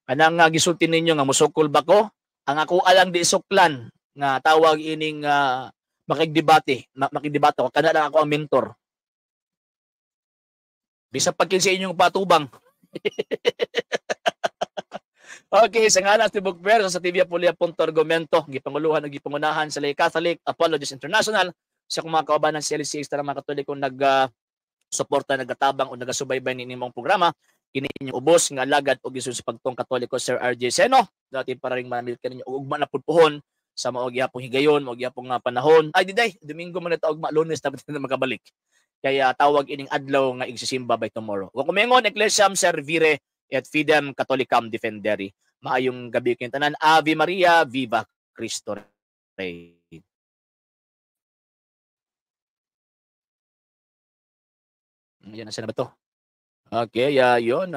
Kanang gisulti ninyo nga musukol ba ko? Ang ako alang di suklan nga tawag ining makigdebate, makigdebate ko kana lang ako ang mentor. Bisa pagkin sa inyong patubang. Okay, sa ngalan sa Tibok Persa sa TV Apulia Punto Argumento, gipanguluhan ug gipangunahan sa Lay Catholic Apologist International, sa akong mga kaubanan sa LCX, tanang mga Katoliko nag suporta, nagatabang o nagasubaybay ni nimong programa, kini inyong ubos nga alagad og gisun sa pagtong Katoliko, Sir RJ Seno, dati para ring manamit kaninyo og ugma na pud puhon sa mao gihapong higayon, mao gihapong nga panahon. Ay diday, Domingo man na ugma, Lunes na na makabalik. Kaya tawag ining adlaw nga igsisimba by tomorrow. Wa kumingon Ecclesiam servire et fidem Catholicam defendere. Maayong gabi kayong tanan. Ave Maria, viva Cristo Rey. Yan, nasa na ba to? Okay, yun.